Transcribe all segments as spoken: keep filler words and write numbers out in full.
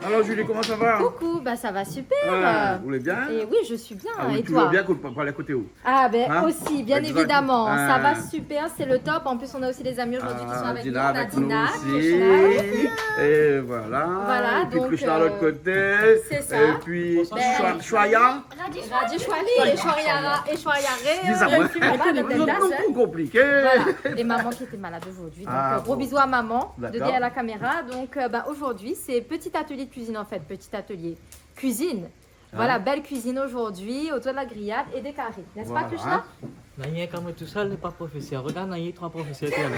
Alors, Julie, comment ça va ? Coucou, bah, ça va super. Ah, vous allez bien ? Et oui, je suis bien. Ah oui, et toi ? Toujours bien, écoute, pa-, pa lé koté ou ? Ah, ben, aussi, bien évidemment. Hein ? Exact. Ça va super, c'est le top. En plus, on a aussi les amis aujourd'hui qui sont avec nous. Ah, Dina avec nous aussi. On a Dina, Krishna aussi. Et voilà. Voilà, donc, euh, et puis Krishna de l'autre côté. C'est ça. Et puis, ben, Shwa-, Shwaya. Rajesh Wali et Shwaya Ra-, et Shwaya Re, euh, Lisa, ouais. Qui va pas avec la tasse, hein. Voilà. Et maman qui était malade aujourd'hui. Donc, euh, gros bisous à maman, de derrière la caméra. Ah, bon. D'accord. Donc, euh, bah, aujourd'hui, c'est petit atelier de cuisine, en fait. Petit atelier cuisine. Voilà, belle cuisine aujourd'hui, autour de la grillade et des caris. N'est-ce pas, Krishna ? Voilà. Nana, kan moin tousèl, lé pa profésèr. Regard, nana troi profésèr, té la.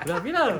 Vous l'avez vu, là ?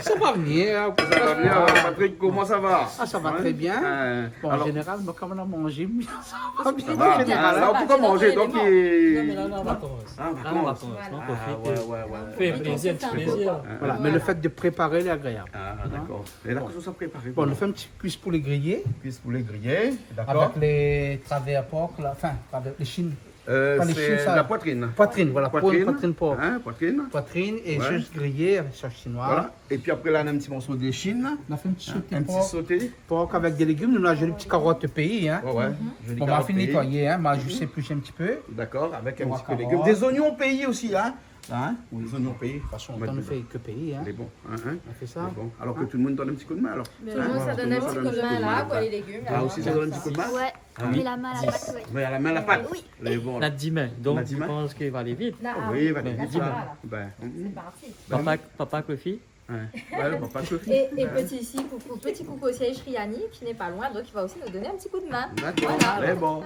Ça va venir, hein. Ça va venir, Patrick, comment ça va ? Ah, ça va très bien. Hein ? Bon, alors, en général, moi, quand on a mangé, ça va bien. Ça va bien. Alors, pourquoi manger ? Donc, il... Non, mais là, on est en vacances. Ah, en vacances. Là, on est en vacances, on profite. Ah, ouais, ouais, ouais. Fait plaisir, un petit plaisir. Voilà, mais le fait de préparer, il est agréable. Hein ? Ah, d'accord. Et là, qu'est-ce que ça prépare ? Bon, on fait un petit cuisse poulet grillé. Cuisse poulet grillé, d'accord. Avec les travers porc, là, enfin, travers, les chines. Euh, c'est la poitrine. Pas les chines, ça. Poitrine, voilà, poitrine, poitrine porc. Hein, poitrine. Poitrine et juste grillé avec sauce chinoise. Voilà. Et puis après, là, on a un petit morceau d'échine, là. On a fait un petit sauté porc. Un petit sauté. Porc avec des légumes. Nous, on a joli petit carotte pays, hein. Ouais, ouais. Joli carotte pays. Bon, on va finir nettoyer, hein. Moi, je sais éplucher un petit peu. D'accord, avec un petit peu de légumes. Des oignons pays aussi, hein. Hein ? Oui, les oignons pays, parce qu'on fait que pays, hein. Lé bon, hein, hein. On fait ça. Lé bon. Alors que tout le monde donne un petit coup de main, alors. Tout le monde, ça donne un petit coup de main, là, pour les légumes, là. Ah, aussi, ça donne un petit coup de main ? Ouais. Ah oui. Mets la main à la pâte, ouais. Mets la main à la pâte. Oui. Lé bon. On a dix mains, donc je pense qu'il va aller vite. Ah oui, il va aller vite, là. Ben, c'est parti. Papa, papa, Kofi. Ouais. Ouais, bon, pas de souci. Et, et petit, ici, coucou, petit coucou aussi à Ishriani, qui n'est pas loin, donc il va aussi nous donner un petit coup de main. D'accord, voilà. Très bon.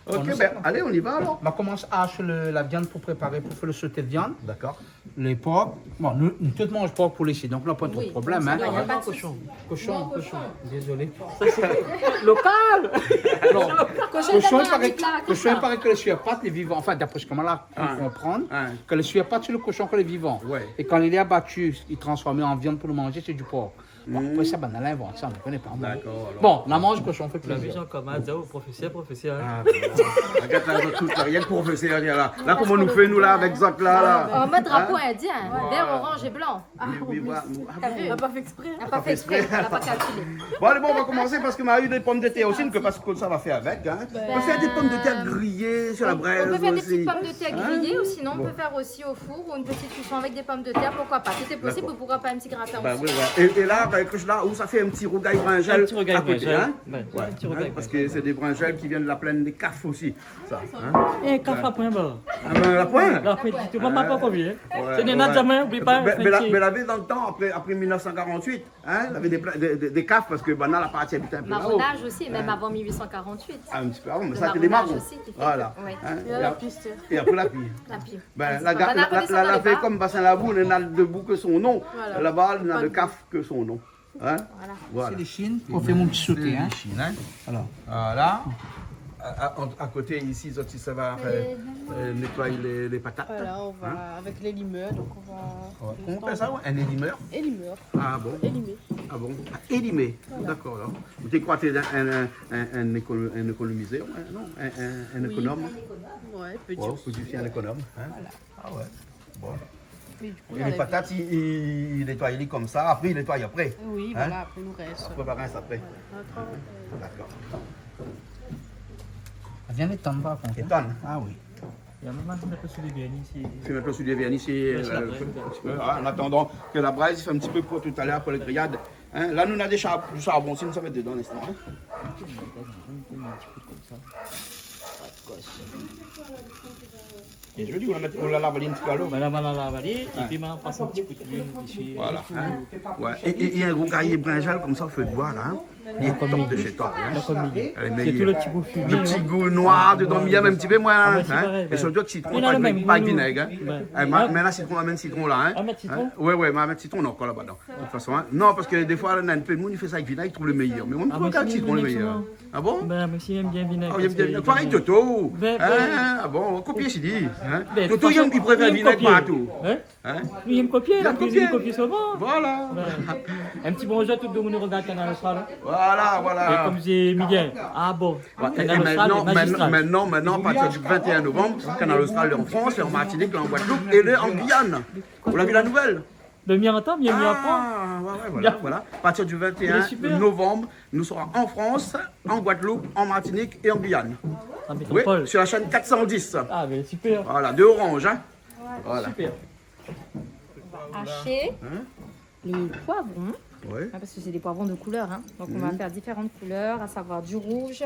Ok, ben, allez, on y va alors. On va commencer à hacher le, la viande pour préparer, pour faire le sauté de viande. D'accord. Les porcs. Bon, nous, nous tous mangeons porc pour ici, donc on n'a pas trop de problème, hein. Oui, donc ça, il y a pas de souci. Cochon, cochon, cochon. Non, cochon. Désolé. Ça, c'est local. Non. Cochon, il paraît, cochon, il paraît que le sueur pattes, il est vivant. Enfin, d'après ce qu'on m'a là. Hein. Comprendre que le sueur pattes, c'est le cochon quand il est vivant. Ouais. Et quand il est abattu, il est transformé en viande pour le manger, c'est du porc. Bon, après ça, ben, on a inventé ça, on ne connaît pas, moi. D'accord, alors. Bon, on a mangé cochon, on fait plaisir. La vision comme un, oh, professeur, professeur, hein. Ah, bon. Regarde là, tout, rien que professeur, là. Là, comment nous fait, nous, là, avec Zach, là, là ? En mode drapeau indien, hein, vert, orange et blanc. Ah oui, oui, oui. T'as vu ? On n'a pas fait exprès, hein. On n'a pas fait exprès, on n'a pas calculé. Bon, allez, bon, on va commencer parce que Marie, des pommes de terre aussi, on ne peut pas ce que ça va faire avec, hein. On peut faire des pommes de terre grillées sur la braise aussi. On peut faire des petites pommes de terre grillées, ou sinon on peut faire aussi au four ou une petite cuisson avec des pommes de terre, pourquoi pas. Tout est possible, ou pourquoi pas un petit gratin aussi. D'accord. Bah oui, ouais. Et, et là, bah, Krishna, ou ça fait un petit rougail brinjal à côté, hein. Un petit rougail brinjal. Ouais, un petit rougail brinjal. Parce que c'est des brinjales qui viennent de la plaine des Cafres aussi. Ça, hein ? Eh, Cafre la poin, bah. Ah ben, la poin. La poin ditou, maman, pa konvien. Ouais, ouais. Sé néna, zamé, oubli pa, mé, mé la, mé la vi dan le tan, apré, apré mil nèf san karant-uit, hein, lavé dé pla-, dé, dé, dé kaf, parske banna la parti abit in pé laô. Maronnaj osi, mèm avan mil uit san karant-uit. Ah, in ti pé avan, mé sa, sé dé maron. Le maronnage aussi qui fait que, ouais. Voilà. Hein, é ap-, é apré la pli. La pli. Ben, la ga-, la, la, la fé kom Basin Labou, néna de bou ke son non. Voilà. Laba, néna de kaf ke son non. Hein ? Voilà. Voilà. Sé lé shin pou fé mon ti soté, hein. Sé lé shin, hein. Alors. Voilà. A, a, a koté isi, zot i sava, euh, euh, nétoy lé, lé patat. Voilà, on va avec les limeurs, donc on va... Koman i apèl sa, ouais ? In élimeur ? Élimeur. Ah bon ? Élimé. Ah bon ? Ah, élimé. Voilà. D'accord, alors. Ou té kroi té in, in, in, in éko-, in ékonomizèr, ouais, non ? In, in, in ékonom. Oui. Ouais, petit. Ouais, ou di in ékonom, hein ? Voilà. Ah ouais. Bon. É du kou, la patat, i, i, i nétoy ali komsa, apré i nétoy apré. Oui, voilà, apré nou rès. Apré, nou rès apré. Voilà. Dakor. Vien étann par kont, hein. Étann. Ah oui. Fé in pé sou dé vèrni isi. Fé in pé sou dé vèrni isi, euh, in ti pé, an atandan ke la brèz i fé in ti pé kour talèr pou lé griyad. Hein, la, nou na dé shar-, du sharbon, si nou sa mèt dedan in instan, hein. É zoli, ou la mèt, ou la lav ali in ti pé a lo. Voilà, voilà, lav ali, épi ma pas in ti kou d'luil isi. Voilà, hein. Ouais. É, é, é in rougay brinjal komsa, o fé d'boi la, hein. Lé top de shé toi, hein. Lé méyèr. Sé tout le ti gou fimé, hein. Le ti gou noir dedan, mi yèm in ti pé, moin, hein. Ah, mé sé parèy, ouais. É sirtou avèk sitron, pa avèk vinèg, hein. Ouais. Eh, ma, mé la, sitron, la mèt sitron la, hein. Ah, mèt sitron ? Hein ? Ouais, ouais, ma mèt sitron ankor laba dedan. De tout fason, hein. Non, parske défoi, la, néna in pé d'moun i fé sa avèk vinèg, i trouv lé méyèr. Mé moin, mi trouv ke sitron lé méyèr. Ah bon ? Ben, moin osi, mi yèm bien vinèg. Ah, ou yèm bien. Parske, ah bon, kopié, si di, hein. Toto, i yèm, i préfèr vinèg partou. Hein ? Mi yèm kopié, la kuizine i kopie souvan. Voilà. Ben, in ti bonzour a tout demoun i rogard Kanal Austral, hein. Voilà, voilà. É kom di Miguel, ah bon, Kanal Austral, lé mazistral. Maintenant, maintenant, à partir du vingt et un novembre, Kanal Austral lé an Frans, lé an Martinique, lé an Guadeloupe é lé an Guyane. Ou la vi la nouvèl ? Ben, mi antann, mi, mi aprann. Ah, ouais, ouais, voilà, voilà. À partir du vingt et un novembre, nous serons en France, en Guadeloupe, en Martinique et en Guyane. Oui, sur la chaîne quatre cent dix. Ah, ben, super. Voilà, de Orange, hein. Voilà. Super. On va hacher les poivrons. Ouais. Hein, parce que c'est des poivrons de couleur, hein. Donc, on va faire différentes couleurs, à savoir du rouge,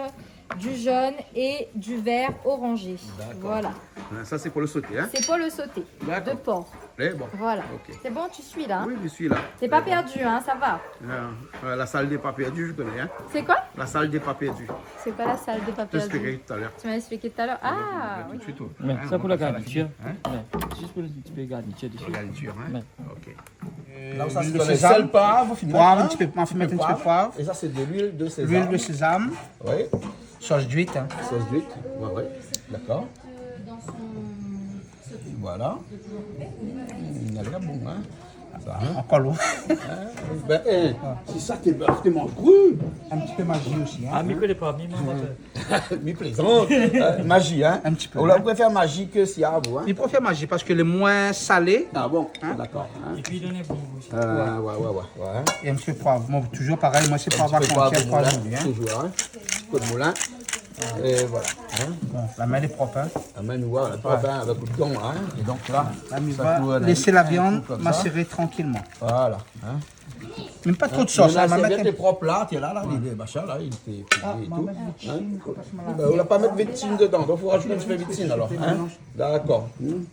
du jaune et du vert orangé. D'accord. Voilà. Hein, ça, c'est pour le sauté, hein ? C'est pour le sauté de porc. Eh bon. Voilà. Ok. C'est bon, tu suis là, hein ? Oui, je suis là. T'es pas perdu, hein, ça va ? Euh, euh, la salle des pas perdus, je connais, hein. C'est quoi ? La salle des pas perdus. C'est quoi la salle des pas perdus ? Je t'expliquerai tout à l'heure. Tu m'as expliqué tout à l'heure. Ah, oui. Tout de suite, ouais. Hein, ça, on va faire la cuisine, hein. Ouais. Juste pour le petit peu garniture dessus. La garniture, hein. Ouais. Ok. Là, ça, c'est le sésame. Sel, poiv, au final, hein. Poiv, in ti pé, ma fé mèt in ti pé poiv. Et ça, c'est de l'huile de sésame. L'huile de sésame. Oui. Sauce d'huître, hein. Sauce d'huître. Ouais, ouais. D'accord. Voilà. Mm, il a l'air bon, hein. Ça, hein. Encore l'eau. Hein ? Ben, eh, si sa té, té manz kru. Un petit peu magie aussi, hein. Ah, mi koné pa, mi manz pa. Mi plézant. Euh, magie, hein. Un petit peu, hein. Ou la préfèr magie ke siav, hein. Mi préfèr magie parce que le moins salé. Ah bon ? Hein ? D'accord, hein. Et puis, il donne un bon goût aussi. Euh, ouais, ouais, ouais, ouais. Et un petit peu poiv. Bon, toujours pareil, moi, c'est poiv à frontière, poiv moulin, hein. Toujours, hein. Poiv moulin. Et voilà, hein. Bon, la main, elle est propre, hein. La main, nou voi, lé prop, hein, avèk lo dan, hein. Et donc là, là, mi sa va tourne, laisser la viande macérer tranquillement. Voilà, hein. Même pas trop de sauce, hein, ma mèt in pé. Lé prop la, té la, la, lé, lé machin la, li té plié é tout. Hein ? Ben, ou la pa mèt vitsin dedan, donk fo rajout in ti pé vitsin alor, hein. D'accord. Hmm.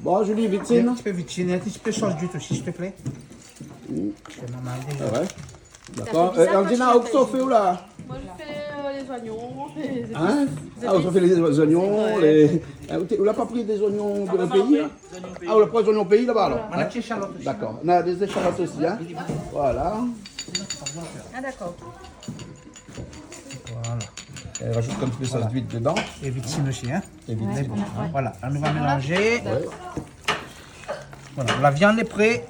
Bon, Julie, vitsin. Un petit peu vitsin, un petit peu sauce d'huître aussi, s'il te plaît. Hmm. C'est normal déjà. Ah ouais. D'accord. Euh, Andina, ou sa fé ou la ? Moi, je fais, euh, les oignons, les épices. Hein ? Ah, ou sa fé lé zoignon, lé, hein, ou la pa pri dé zoignon de lo péi, hein ? Ah, ou la pri lé zoignon péi laba alor, hein ? Voilà. On a des échalotes aussi. D'accord. On a des échalotes aussi, hein ? Voilà. Ah, d'accord. Voilà. É rajout in ti pé sauce d'huître dedan. É vitsin osi, hein ? É vitsin. Voilà, nou va mélanzé. Ouais. Voilà, la viande est prête.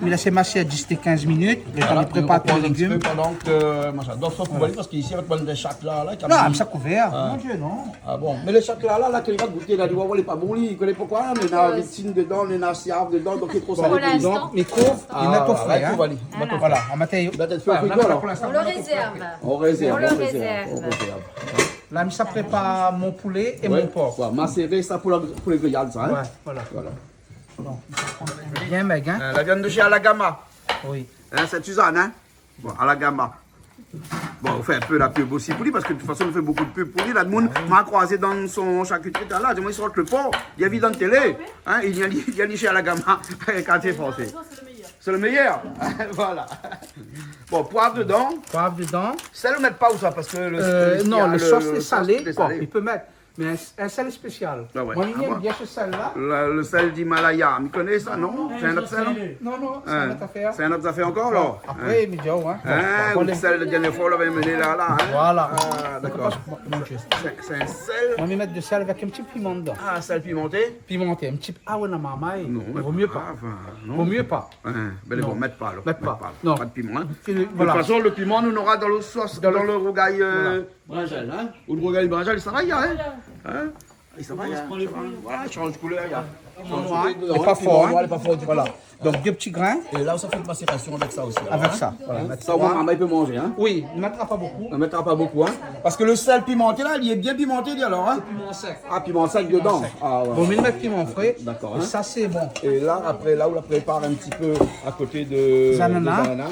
Mi lès masèr dix à quinze minutes. Voilà, nou repran in ti pé pandan ke, machin. Donk, fo kouvèr, parske isi, avèk bann shat la, la, non, mé sa kouvèr. Ah. Mon Dieu, non. Ah bon. Mé lo shat la, la, la, ke li va gouté la, li va oir lé pa bon, li koné poukoi, mé na vitsin dedan, na siav dedan, donk li lé tro salé. Pour l'instant. Donk, mi kouv, mi mèt o fré, hein. Voilà. Voilà, a matin. Mèt o fré, voilà. On le réserve. On réserve, on réserve. La, mi sa prépar mon poulet et mon porc. Ouais, macéré sa pou la, pou lé griyad sa, hein. Ouais, voilà. Voilà. Bon, bien mèg, hein. Euh, la viann de shé Alagama. Oui. Hein, Sainte-Suzanne, hein. Bon, Alagama. Bon, nou fé in pé la pub osi pou li, parske de tout fason, nou fé bonpé de pub pou li. La, demoun ma kroizé dan son sharkitri la, di amoin, li sort lo por, li la vi dan télé, hein, li vien, li vien shé Alagama, kartié fransé. C'est le meilleur. Voilà. Bon, poiv dedan. Poiv dedan. Sèl, ou mèt pa ou sa, parske lo, euh, non, lo sos lé salé, koi. Li pé mèt. Mé in, in sèl spésial. Ah ouais. Moin, mi èm bien se sèl la. Lo, lo sèl d'Himalaya. Mi koné sa, non ? Sé in ot sèl, non ? Non, non, sé in ot afèr. Sé in ot zafèr ankor, alor ? Apré, mi di aou, hein. Bon, ou sèl la dernièr foi, ou lavé amené la, la, hein. Voilà. Ah, d'accord. Sé, sé in sèl. Moin, mi mèt de sèl avèk in ti piman dedan. Ah, sèl pimanté ? Pimanté, in ti, ah ouais, non, marmay. Non, vo mié pa. Vo mié pa. Hein, ben, bon, mèt pa, alor. Mèt pa. Mèt pa. Non. Pa de piman, hein. De tout fason, lo piman, nou nora dan lo sos, dan lo rougay, euh, brinzèl, hein. Ou lo rougay brinzèl, sa va, hein ? Hein ? Sa va, hein ? Voilà, i shanj koulèr, i shanj koulèr. Lé pa for, hein ? Lé pa for ditou. Voilà. Donk, dé ti grin. É la, ou sa fé in macérasion avèk sa osi, alor, hein ? Avèk sa, voilà. Hein ? Sa, o moin, marmay i pé manzé, hein ? Oui, i mètra pa bonpé. I mètra pa bonpé, hein ? Parske lo sèl pimanté la, li lé bien pimanté, li, alor, hein ? Sé piman sèk. Ah, piman sèk dedan. Piman sèk. Ah, ouais. Bon, mi mèt piman fré. D'accord, hein. É sa, sé bon. É la, apré, la, ou la prépar in ti pé a koté de, zanana. Dé zanana.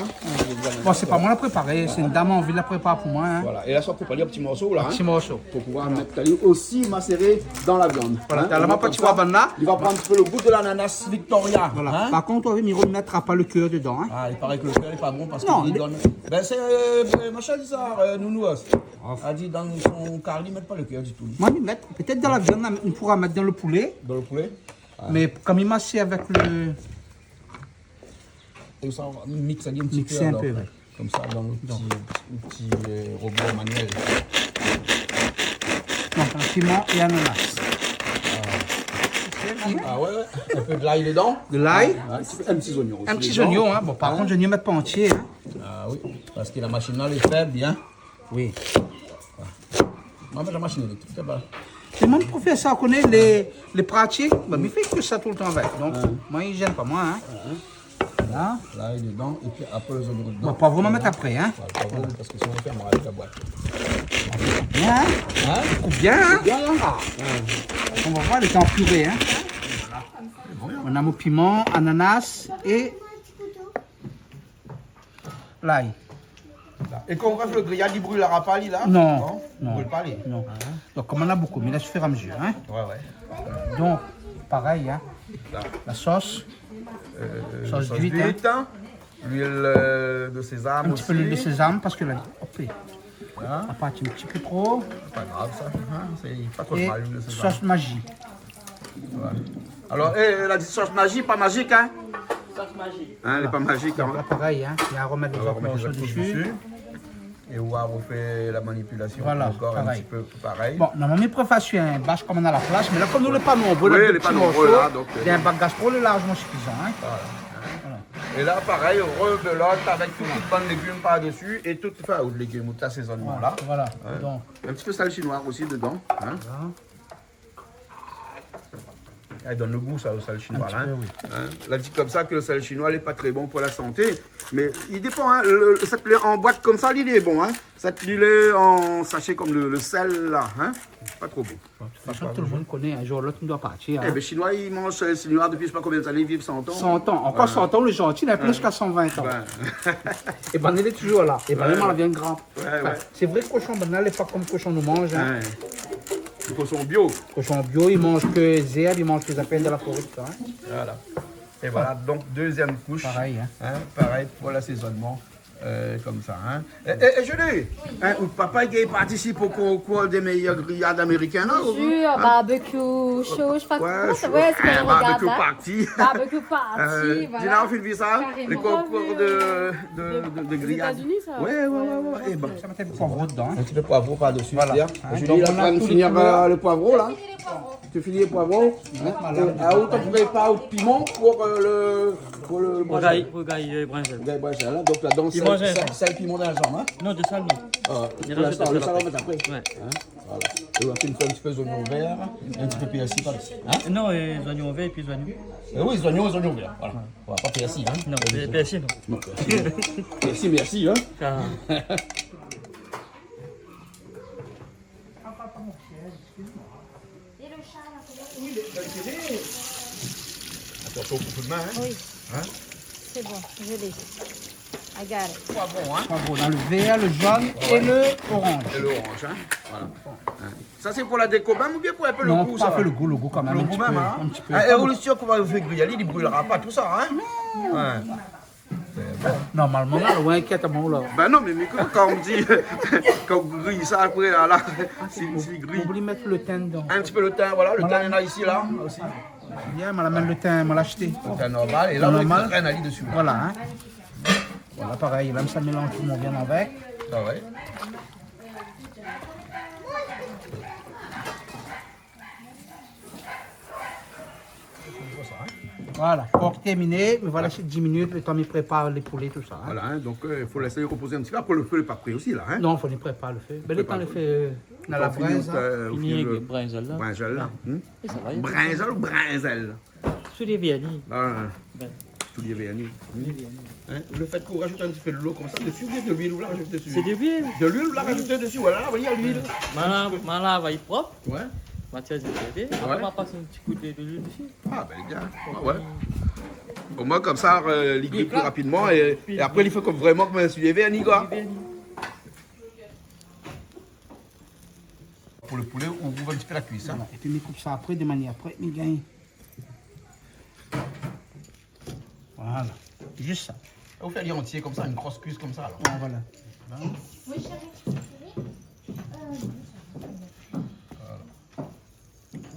Bon, sé pa moin la préparé, sé in dam an vil la prépar pou moin, hein. Voilà. É la, sa, ou koup ali an ti morso, la, hein. An ti morso. Pou pouvoir mèt ali osi maséré dan la viann. Voilà. Hein, la, ma pran ti sa. Li va pran in ti pé lo gou de l'ananas Victoria. Voilà. Hein ? Par kont, ou la vi, mi remètra pa lo kèr dedan, hein. Ah, i paré ke lo kèr lé pa bon parske li done, ben, sé, euh, machin, di sa, euh, Nounours. Ah. La di dan son kari, li mèt pa lo kèr ditou, li. Moin, mi mèt, pétèt dan la viann, la, nou poura mèt dan lo poulé. Dan lo poulé ? Mé kom mi masèr avèk lo É sa, ou mix ali in ti pé, alor. Mixé in pé, ouais. Konmsa, dan lo ti, lo ti, euh, robo manuèl. Donk, in piman é ananas. Ah ouais, ouais. In pé de lay dedan. De lay. Ouais, in ti, in ti zoignon osi dedan. In ti zoignon, hein. Bon, par kont, zoignon, mèt pa antié, hein. Ah oui, parske la mashine la lé fèb, hein. Oui. Moin, la mashine éléktrik, sa va. É moin, pou fé sa, ou koné, lé, lé pratik, ben, mi fé ke sa toultan avèk. Donk, moin, i zèn pa moin, hein. Hein ? Lay dedan, épi apré lé zoignon dedan. Bon, poiv ou mèt apré, hein ? Ouais, poiv, parske sinon i fé mal avèk la boit. Bien, hein ? Hein ? Bien, hein ? Bien, hein ? Ah. Ouais. On va voir, il est en purée, hein ? Voilà. Sé bon, hein ? On a mon piment, ananas et l'ail. É kan ou fé lo griyad, li bril pa li la ? Non, non. Li bril pa li ? Non. Donk, konm nou na bonpé, mé la, au fur et à mesure, hein. Ouais, ouais. Donk, parèy, hein. La sos. Euh, sos d'huître, hein. L'huile, euh, de sésame osi. In ti pé l'huil de sézam, parske la, hop, la parti in ti pé tro. Sé pa grav sa, hein. Sé pa tro mal, l'huile de sésame. É sos Maggi. Voilà. Alor, é, la di sos Maggi, pa mazik, hein ? Sos Maggi. Hein, lé pa mazik, hein. Donk la, parèy, hein, i aromatiz lé zot morso dési. É ou va refé la manipilasion ankor in ti pé parèy. Bon, normalman, mi préfèr in bas konm nou na la plas, mé la, konm nou lé pa nonbré, la, dé ti morso, donk, euh, in bas gastro lé larjman sifizan, hein. Voilà. É la, parèy, rebélot avèk tout bann légim par dési é tout, anfin, out légim, out asézonman la. Voilà. Hein. Donk. In ti pé sèl shinoi osi dedan, hein. Voilà. I donn lo gou, sa, lo sèl shinoi la, hein. In ti pé, oui. Hein ? La di konmsa ke lo sèl shinoi lé pa tré bon pou la santé, mé i dépan, hein. Lo, sat lé an boit konmsa, li lé bon, hein. Sat li lé an sashé konm lo, lo sèl la, hein. Pa tro bon. Bon, de tout fason, tout lo moun i koné, in zour ou lot, nou doi parti, hein. Eh ben, shinoi i manz, euh, shinoi dopi mi koné pa konbien d'ané, i viv san an. San an, ankor san an, lé zanti, néna plis ke san vin an. Ben. É banna lé touzour la. É banna, banna la vien gran. Ouais, ouais. Anfin, sé vré, koshon, banna lé pa konm koshon nou manz, hein. Ouais. Lo koshon bio. Koshon bio, i manz ke zèrb, i manz ke zafèr de la foré, tousa, hein. Voilà. É voilà, donk, dézièm koush. Parèy, hein. Hein, parèy pou lasézonman, euh, konmsa, hein. É, é, é Julie, hein, out papa i gingn partisip o konkour dé méyèr griyad amérikin la, ou, hein ? Bien sûr, barbecue show, je sais pas comment ça, ouais, c'est quand on regarde là. Barbecue party. Barbecue party, voilà. Euh, Dina, ou fine vi sa, lo konkour de, de, de, de griyad. Carrément. Aux États-Unis, ça. Ouais, ouais, ouais, ouais. Eh ben, sa va mèt poivron dedan, hein. In ti pé poivron par dési, voilà. Hein, donk, la, ou la fine fini lo poivron la. Ou fini lo poivron, hein. Voilà. É, ah, ou prépar lo piman pou, euh, lo, pou lo, pou lo gayar, pou gayar, euh, brinzèl. Gayar brinzèl, hein. Donk, ladan, sèl, sèl, piman, zinzanm, hein. Non, de sèl, non. Ah, pou linstan, lo sèl, ou va mèt apré. Ouais. Hein. Voilà. É ou la fine fé in ti pé zoignon vèr, in ti pé pèrsi par dési, hein. Non, euh, zoignon vèr épi zoignon. Eh oui, zoignon, zoignon vèr, voilà. Ouais. Voilà, pa pèrsi, hein. Non, pèrsi, non. Non, pèrsi, non. Pèrsi, mèrsi, hein. Ah. Atansion o kou d'min, hein. Oui. Hein ? C'est bon, je l'ai. I got it. Poivron, hein. Poivron, néna lo vèr, lo zone é lo oranz. É lo oranz, hein. Voilà. Hein. Sa sé pou la déko mèm oubien pou in pé lo gou, sa ? Non, pa fé lo gou, lo gou kan mèm, in ti pé, hein. Lo gou mèm, in ti pé. Ah, é ou lé sir ke kan ou fé griyé, li bril pa tousa, hein ? Non. Ouais. Normalman, la, ouais, inkièt pa, mon la. Ben non, mé, mé kan, kan ou di, kan ou griy sa apré, la, la, si, si li griy. Oubli mèt lo tin dedan. In ti pé lo tin, voilà, lo tin, néna isi, la, osi. Bien, ma la mèt lo tin, ma la ashté. Lo tin normal, é la, ou mèt lo grin ali dési, la. Voilà, hein. Voilà, parèy, la, sa mélanz tout mon viann avèk. Ah ouais. Voilà, pork tèrminé, mé voilà, sé dis minit, lo tan mi prépar lé poulé, tousa, hein. Voilà, hein, donk, euh, fo lès repozé in ti pé. Apré, lo fé lé pa pré osi, la, hein. Non, fo ni prépar lo fé. Ben, lo tan lo fé, euh, dan la brinz, hein. Fini avèk lo brinzèl la. Brinzèl la. Hein ? É sa va, brinzèl ou brinzèl ? Soulié vèrni. Ah, soulié vèrni. Soulié vèrni. Hein ? Lo fèt ke ou rajout in ti pé dolo konmsa dési, oubien de luil ou la rajout dési ? Sé de luil. De luil ou la rajout dési, voilà, voyé, luil. Ma la, ma la, va èt prop. Ouais. Ma tir, sé fé. Apré, ma pas in ti kou de, de luil dési. Ah, ben, bien. Ah, ouais. Omoin, konmsa, euh, li kui pli rapidman é, é apré, li fé konm, vréman konm in soulié vèrni, koi. Pou lo poulé, ou koup in ti pé la kuis, hein. Voilà. Épi, mi koup sa apré, de manièr apré, mi gingn. Voilà. Zis sa. Ou fé ali antié konmsa, in gro kuis konmsa, alor. Ah, voilà. Hein ? Oui, chéri. Voilà.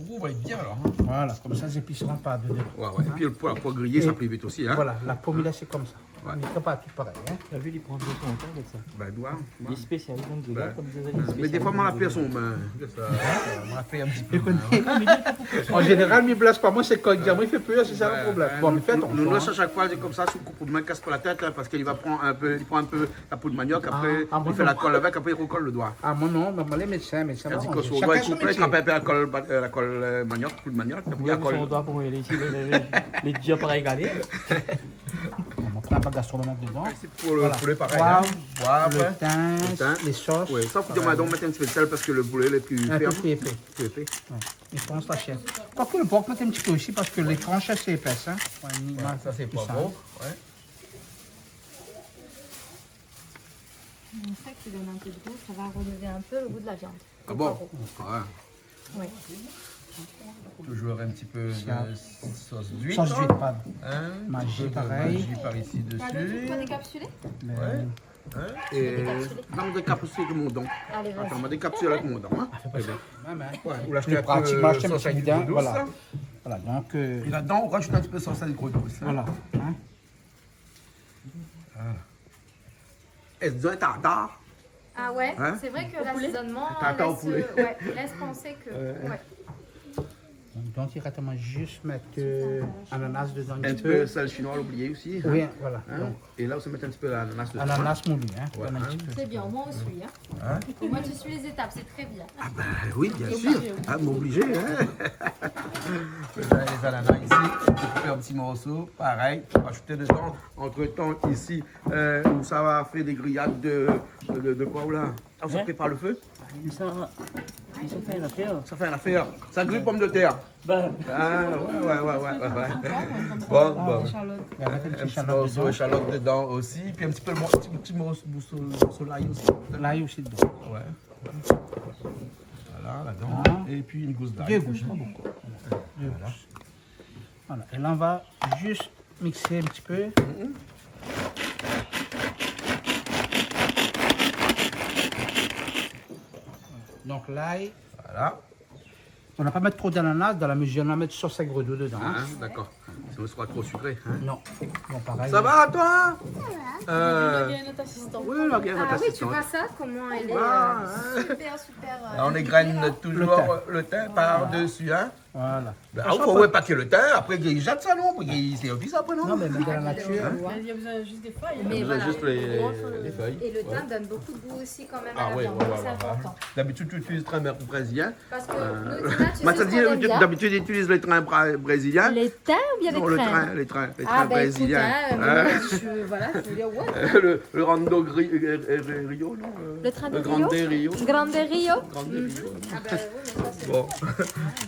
Ou voi bien, alor, hein. Voilà, konmsa, zépis i rant pa dedan. Ouais, ouais. Hein ? Épi, lo poi, poi griyé, sa pli vit osi, hein. Voilà, la po mi la, sé konmsa. Ouais. Mi fé pa tout parèy, hein. La vi, li pran bien son tan avèk sa. Ben, doi, li lé spésial, konm di la, konm di la, li lé spésial. Mé défoi, moin la pèrd son min. Moin la pèrd in ti pé. An zénéral, mi blas pa moin, sé kan i di amoin i fé pèr, sé sa lo problèm. Ouais, ouais. Bon, mé fé atansion, nou, nou, hein. A shak foi, sé konmsa, si ou koup out min, kas pa la tèt, hein, parske li va pran in pé, li pran in pé la poud maniok, apré, li fé la kol avèk, apré, li rokol lo doi. Ah, moin, non, non, moin, lé médsin, médsin, i di ke son doi lé koupé, li trap in pé la kol, euh, la kol, euh, maniok, poud maniok, apré, li rokol. Son doi pou alé isi, lé, lé, lé dir parèy galé. la bagasse, ou mèt dedan. Sé pou lo poulé, parèy, in. Voilà. Poiv, lo tin, lé sos. Oué, sa, fo dir, voilà, madam, mèt in ti pé d'sèl parske lo poulé lé pli épé, in. Pli épé. Pli épé. Oué. É pran sa shèr. Parske lo por, mèt in ti pé osi parske lé transh lé épès, in. Oué, sa, sé pa bon. Oué. Sa i donn in pé d'gou, sa va relevé in pé lo gou de la viann. Ah bon ? Oué. Oué. Toujour in ti pé de sos d'uit, in. Sos d'uit, pardon. In ti pé de maji par isi dési. T'as le truc pour décapsuler ? Oué. In ? É dékapsilé. Non, dékapsilé avèk mon don. Alé, vas-y. Atann, ma dékapsil avèk mon don, in. Oué, ou la ashté in pé sos d'uit, voilà. Voilà, donk, euh, é ladan, ou rajout in ti pé sos d'uit, in. Voilà. Voilà. Èske ou la tartar ? Ah oué, sé vré ke lasézonman lès, oué, lès pansé ke, oué. Donk, dirèkteman, zis mèt, euh, ananas dedan in ti pé. In ti pé sèl shinoi, la oublié osi, in. Oui, voilà. Donk, é la, ou sa mèt in ti pé ananas dedan, in. Ananas moulu, in. Oué, in ti pé. Sé bien, omoin ou sui, in. In ? Omoin ou sui lé zétap, sé tré bien. Ah ben oui, bien sir. Ah, mé oblizé, in. Lé ananas isi, dékoupé an ti morso, parèy, ou ajout dedan. Antretan, isi, euh, ou sa va fé dé griyad de, de, de koi, ou la ? Ah, ou sa prépar lo fé ? Sa, sa fé in afèr. Sa fé in afèr. Sa griy pomdetèr. Bin. Ah, oué, oué. Bon, bon. In ti morso shalot dedan osi. Épi in ti pé lo mor-, ti, ti morso, morso lay osi. Lay osi dedan. Oué. Voilà, ladan. É pi in gous d'lay. Dé gous, pa bonpé. Voilà. Voilà, é la, nou va zis miksé in ti pé. Donk, lay. Voilà. Nou la pa mèt tro d'ananas, dan la mezir nou la mèt sos aigre-doux dedan, in. Ah, dakor. Sinon, sa sra tro sikré, in. Non. Bon, parèy. Sa va, toi ? Sa va. Euh, oui, la gèn nout asistan. Ah oui, tu vois ça, comment elle est, euh, super, super, euh, intelligente. La, nou égrène toujour lo tin par dési, in. Voilà. Bin, ah, fo pa épaké lo tin, apré, i zèt sa, non ? Apré, i sèrvi sa, apré, non ? Non, mé dan la natir. Hein ? Il y a besoin juste des feuilles, hein. Mais voilà. Besoin juste les, les feuilles. Et le thym donne beaucoup de goût aussi, quand même, à la viande, donc c'est important. Ah ouais, ouais, ouais, ouais. D'habitude, tu utilises le thym brésilien. Parce que nous, Dina, tu sais ce qu'on aime bien. D'habitude, tu utilises le thym bra-, brésilien. Les thym ou bien les trin ? Non, le trin, les trin, les trin brésiliens. Ah, ben, écoute, hein, moi, je, voilà, je veux dire, what ? Le, le Grande Rio, non ? Le train de Rio ? Le Grande Rio. Grande Rio ? Grande Rio. Ah ben oui, mais ça, c'est bon.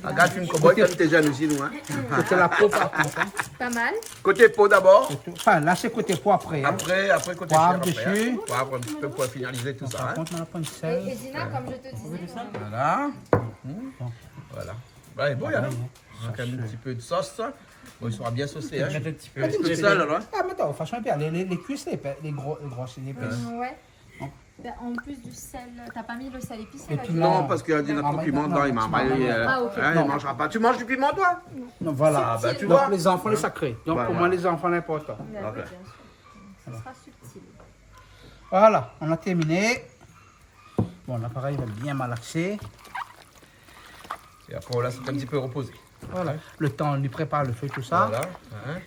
Regarde, tu me comprends, comme t'es jeune aussi, nous, hein. Koté la po, par kont, hein. Pas mal. Koté po d'abord. Enfin, là, c'est koté po après, hein. Après, après, koté shèr, après, hein. Poivre dessus. Poivre un petit peu pour finaliser tout ça, hein. Par kont, nou la pran sèl. Et, et Dina, comme je te disais, voilà. Voilà. Voilà. Ouais, bon, alors. Pareil, hein. On a quand même un petit peu de sauce, ça. Bon, il sera bien saucé, hein. Mettre un petit peu de sel, alors, hein. Ah, mé atann, façon, lé, lé, lé kuis, lé épès, lé gro, lé gros, lé épès. Ouais. Ben, en plus du sel, t'as pas mis le sel épicé là-dedans ? Non, parce qu'il y a du piment dedans, il m'a marqué, euh, hein, il mangera pas. Ah, ok. Tu manges du piment, toi ? Non, voilà. Ah, ben, tu vois. Donc, les enfants, les sacrés. Donc, pour moi, les enfants, l'important. Ben oui, bien sûr. Ça sera subtil. Voilà, on a terminé. Bon, l'appareil va bien malaxer. Et après, on laisse un petit peu reposer. Voilà. Le temps, on lui prépare le feu, tout ça. Voilà, hein.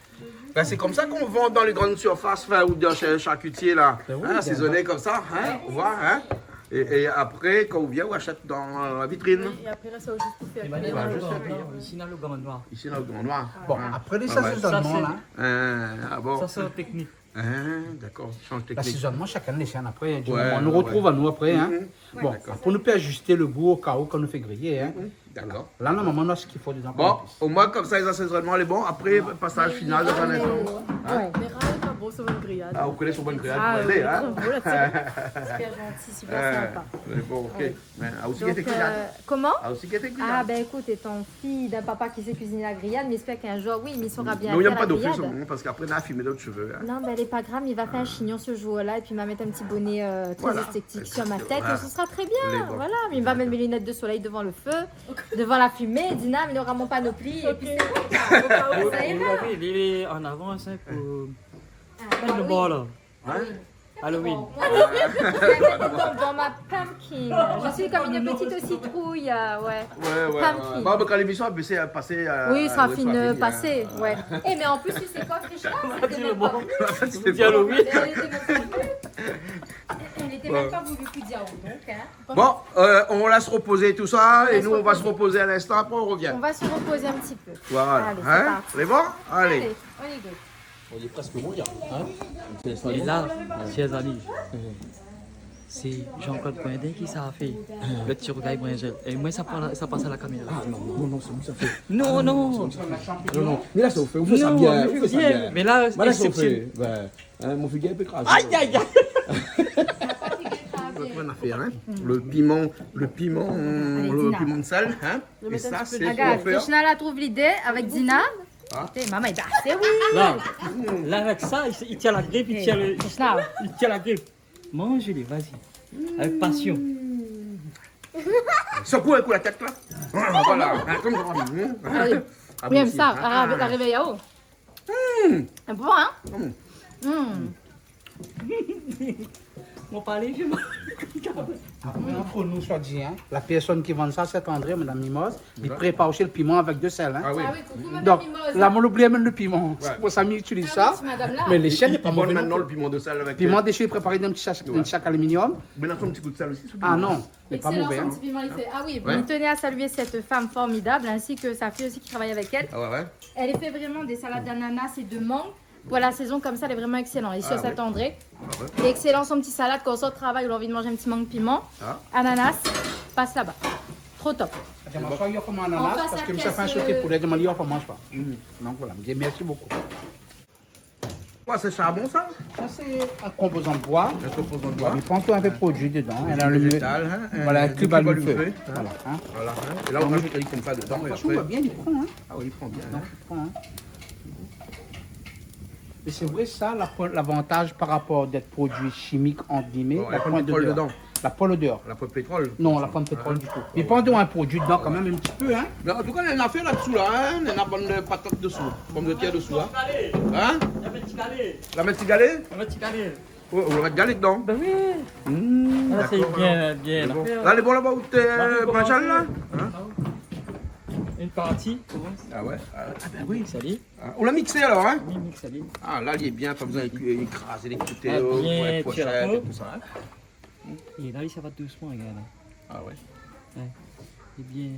Ben, c'est comme ça qu'on vend dans les grandes surfaces, enfin, ou dans chez le charcutier, là. Ben oui, hein, bien assaisonné comme ça, hein, on voit, hein. Et, et après, quand on vient, on achète dans, euh, la vitrine. Oui, et après, là, ça aussi pour faire cuire. Voilà, juste à cuire. Ici, on a le Grand Noir. Ici, on a le Grand Noir. Bon, après les assaisonnements, là. Euh, ah bon. Ça, c'est technique. Hein, d'accord, change technique. L'assaisonnement, chacun les siens après, hein, du moment, nou retrouv anou après, hein. Bon, d'accord. Après, nou pé ajuster le goût au cas où kan nou fé griyé, hein. D'accord. Voilà. Là, normalement, nou na sak i fo dedan. Bon, au moins, comme ça, les assaisonnements, lé bon. Après, passage final, dans un instant. Hein ? Mais rail, pas bon, c'est une grillade. Ah, vous connaissez sur bonne grillade, vous connaissez, hein ? Ah, oui, trop beau, là, c'est super gentil, super sympa. Euh, mais bon, ok. Ouais. Mé aou osi i fé griyad. Donc, euh, comment ? Aou osi i fé griyad. Ah, ben, écoute, étant fille d'un papa qui sait cuisiner la grillade, mi espèr k'in jour, oui, mi sora bien fé la griyad. Non, il y a pas d'office au moment, parce qu'après, on a fumé d'autres cheveux, hein. Non, ben, lé pa grav, mi va fé in shignon se jour-la, épi ma mèt in ti boné, euh, très esthétique sur ma tête, et ce sera très bien. Voilà, mi va mèt mes lunettes de soleil devant le feu, devant la fumée, Dina, mi nora mon panoplie, et puis c'est bon, quoi. Ça ira. Oui, oui, oui, en avance, hein, pour faire le bord, là. Hein ? Halloween. Dans, dans ma pumpkin. Je suis comme une petite citrouille, euh, ouais. Ouais, ouais, ouais. Pumpkin. Bon, ben, quand l'émission va passer, va passer, euh, oui, sera fini, hein. Oui, sera fini, passé, ouais. Eh, mais en plus, tu sais quoi, Krishna, c'était même pas voulu. C'était Halloween. Elle était même pas voulu. Elle était même pas voulu, Kudiao, donc, hein. Bon, euh, on laisse reposer tout ça et nous, on va se reposer un instant, après on revient. On va se reposer un petit peu. Voilà. Allez, c'est parti. Hein ? C'est bon ? Allez. Allez, on y go. On est presque au mondial, hein ? É la, chèr zami, sé Jean-Claude Coindin ki sa fé lo ti rougay brinzèl. É moin, sa pa, sa pas a la kaméra. Ah non, non, non, sé ou sa fé. Non, non. Non, non. Mé la, sa ou fé, ou fé sa bien, ou fé sa bien. Mé la, sa ou fé. Bin, hein, mon figir lé krazé. Aïe, aïe, aïe. Koman ou fé, hein ? Lo piman, lo piman, lo piman d'sèl, hein ? É sa, sé pou fé. Agard, Krishna la trouv lidé avèk Dina. Ah. Té, momon, lé asé, oui. La, la, avèk sa, li, li tien la grip, li tien lo, li tien la grip. Manz ali, vas-y. Avèk pasion. Sekou in kou la tèt, la. Voilà. Hein, konmsa. Alé. Ah, oui, bon, sa, ah, révèy aou. Mm. Sé bon, hein ? Mm. Mm. Mon palé, je m'en... Apré, ant nou, soi di, hein, la pèrsone ki vann sa, sé André, madam Mimoz, li prépar osi lo piman avèk de sèl, hein. Ah oui. Ah oui, koukou, madam Mimoz. Donk la, moin la oubli amenn lo piman. Ouais. Sé pou sa mi itiliz sa. Ah oui, sé madam la. Mé lo shèf lé pa mové non pli. Li vann lo piman de sèl avèk, piman dési, préparé dan in ti sak, in ti sak aluminium. Mé na in ti kou d'sèl osi, sé pa mové, hein. Excellent, son petit piment, il fait. Ah oui, bon, je tenais à saluer cette femme formidable, ainsi que sa fille aussi qui travaille avec elle. Ah ouais, ouais. Elle fait vraiment des salades d'ananas et de mangue. Pour la saison comme ça, elle est vraiment excellente. Et sur cet André, il est excellent, son petit salade, kan ou sort travay, ou la anvi manz in ti mang piman, ananas, pass laba. Trop top. Atann, mi sa fé in ananas, parske mi sa fé in soté poulé, mi di amoin, mi manz pa. Donk voilà, mi di mèrsi bokou. Koi, sé sharbon, sa ? Sa, sé in konpozan d'boi. In konpozan d'boi. Mi pans in pé produi dedan. In produi vézétal, hein, voilà, in kub a lo fé. Voilà, hein. Voilà, hein. É la, ou razout ali konmsa dedan, é apré, i pran, hein. Ah oui, i pran bien, hein. Donk, i pran, hein. Mé sé vré, sa, la poin, lavantaz par rapor d'èt produi shimik, ant gimé, la poin lodèr. La poin lodèr. La poin pétrol. Non, la poin pétrol ditou. Mé pandan in produi dedan kan mèm, in ti pé, hein. Mé an tou ka, néna in nafèr la dsou, la, hein. Néna bann patat dsou, pomdetèr dsou, hein. Hein ? La mèt ti galé. La mèt ti galé ? La mèt ti galé. Oh, ou la mèt galé dedan ? Bin oui. Hmm, dakor. Sa, sé bien, bien. Lé bon. La, lé bon, laba, ou té, Marshall, la ? Hein ? In parti. Ah ouais. Ah bin oui. Sa lé Ah, ou la miksé alor, hein ? Oui, mix ali. Ah, la, li lé bien, pa bezoin ékrazé lé koutéo, pou èt proshèn é tousa, hein ? É la, sa va dousman, regard la. Ah ouais. Ouais. Lé bien.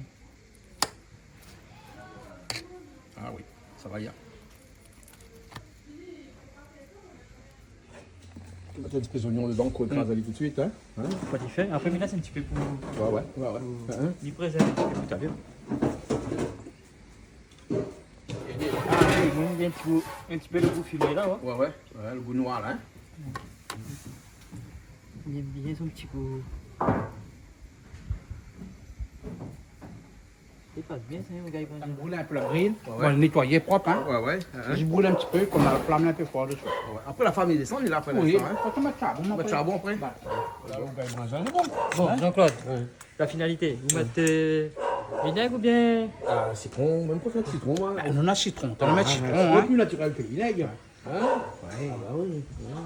Ah oui, sa va bien. Mèt in ti pé zonion dedan, koi, kraz ali tout suit, hein ? Hein ? Koi, i fé. Apré, mi lès in ti pé pou, ouais, ouais, ouais, ouais, pou, hein, mi prézèrv in ti pé pou talèr. Ah oui, mi èm bien in ti gou, in ti pé lo gou fimé la, ouais. Ouais, ouais, ouais, lo gou noir la, hein. Mi èm bien son ti gou. Li pas bien sa, mon gars, i pran... Sa i bril in pé la gril. Ouais, ouais. Bon, nétoyé prop, hein. Ouais, ouais, hein. Zis bril in ti pé, konm la flam lé in pé for dsi. Ouais. Apré, la fam i désann, li la, apré, oui, la, hein. Fo mèt sharbon apré. Mèt sharbon apré. Bah. Voilà, ou gingn manzé, lé bon. Bon, hein ? Jean-Claude. Ouais. La finalité, ou mèt, euh, vinèg oubien... Ah, sitron, mèm pa fé sitron, moin. Bah, nou néna sitron, ou mèt sitron, hein. Sé pli natirèl ke vinèg. Hein ? Ouais. Ah bah oui, ouais.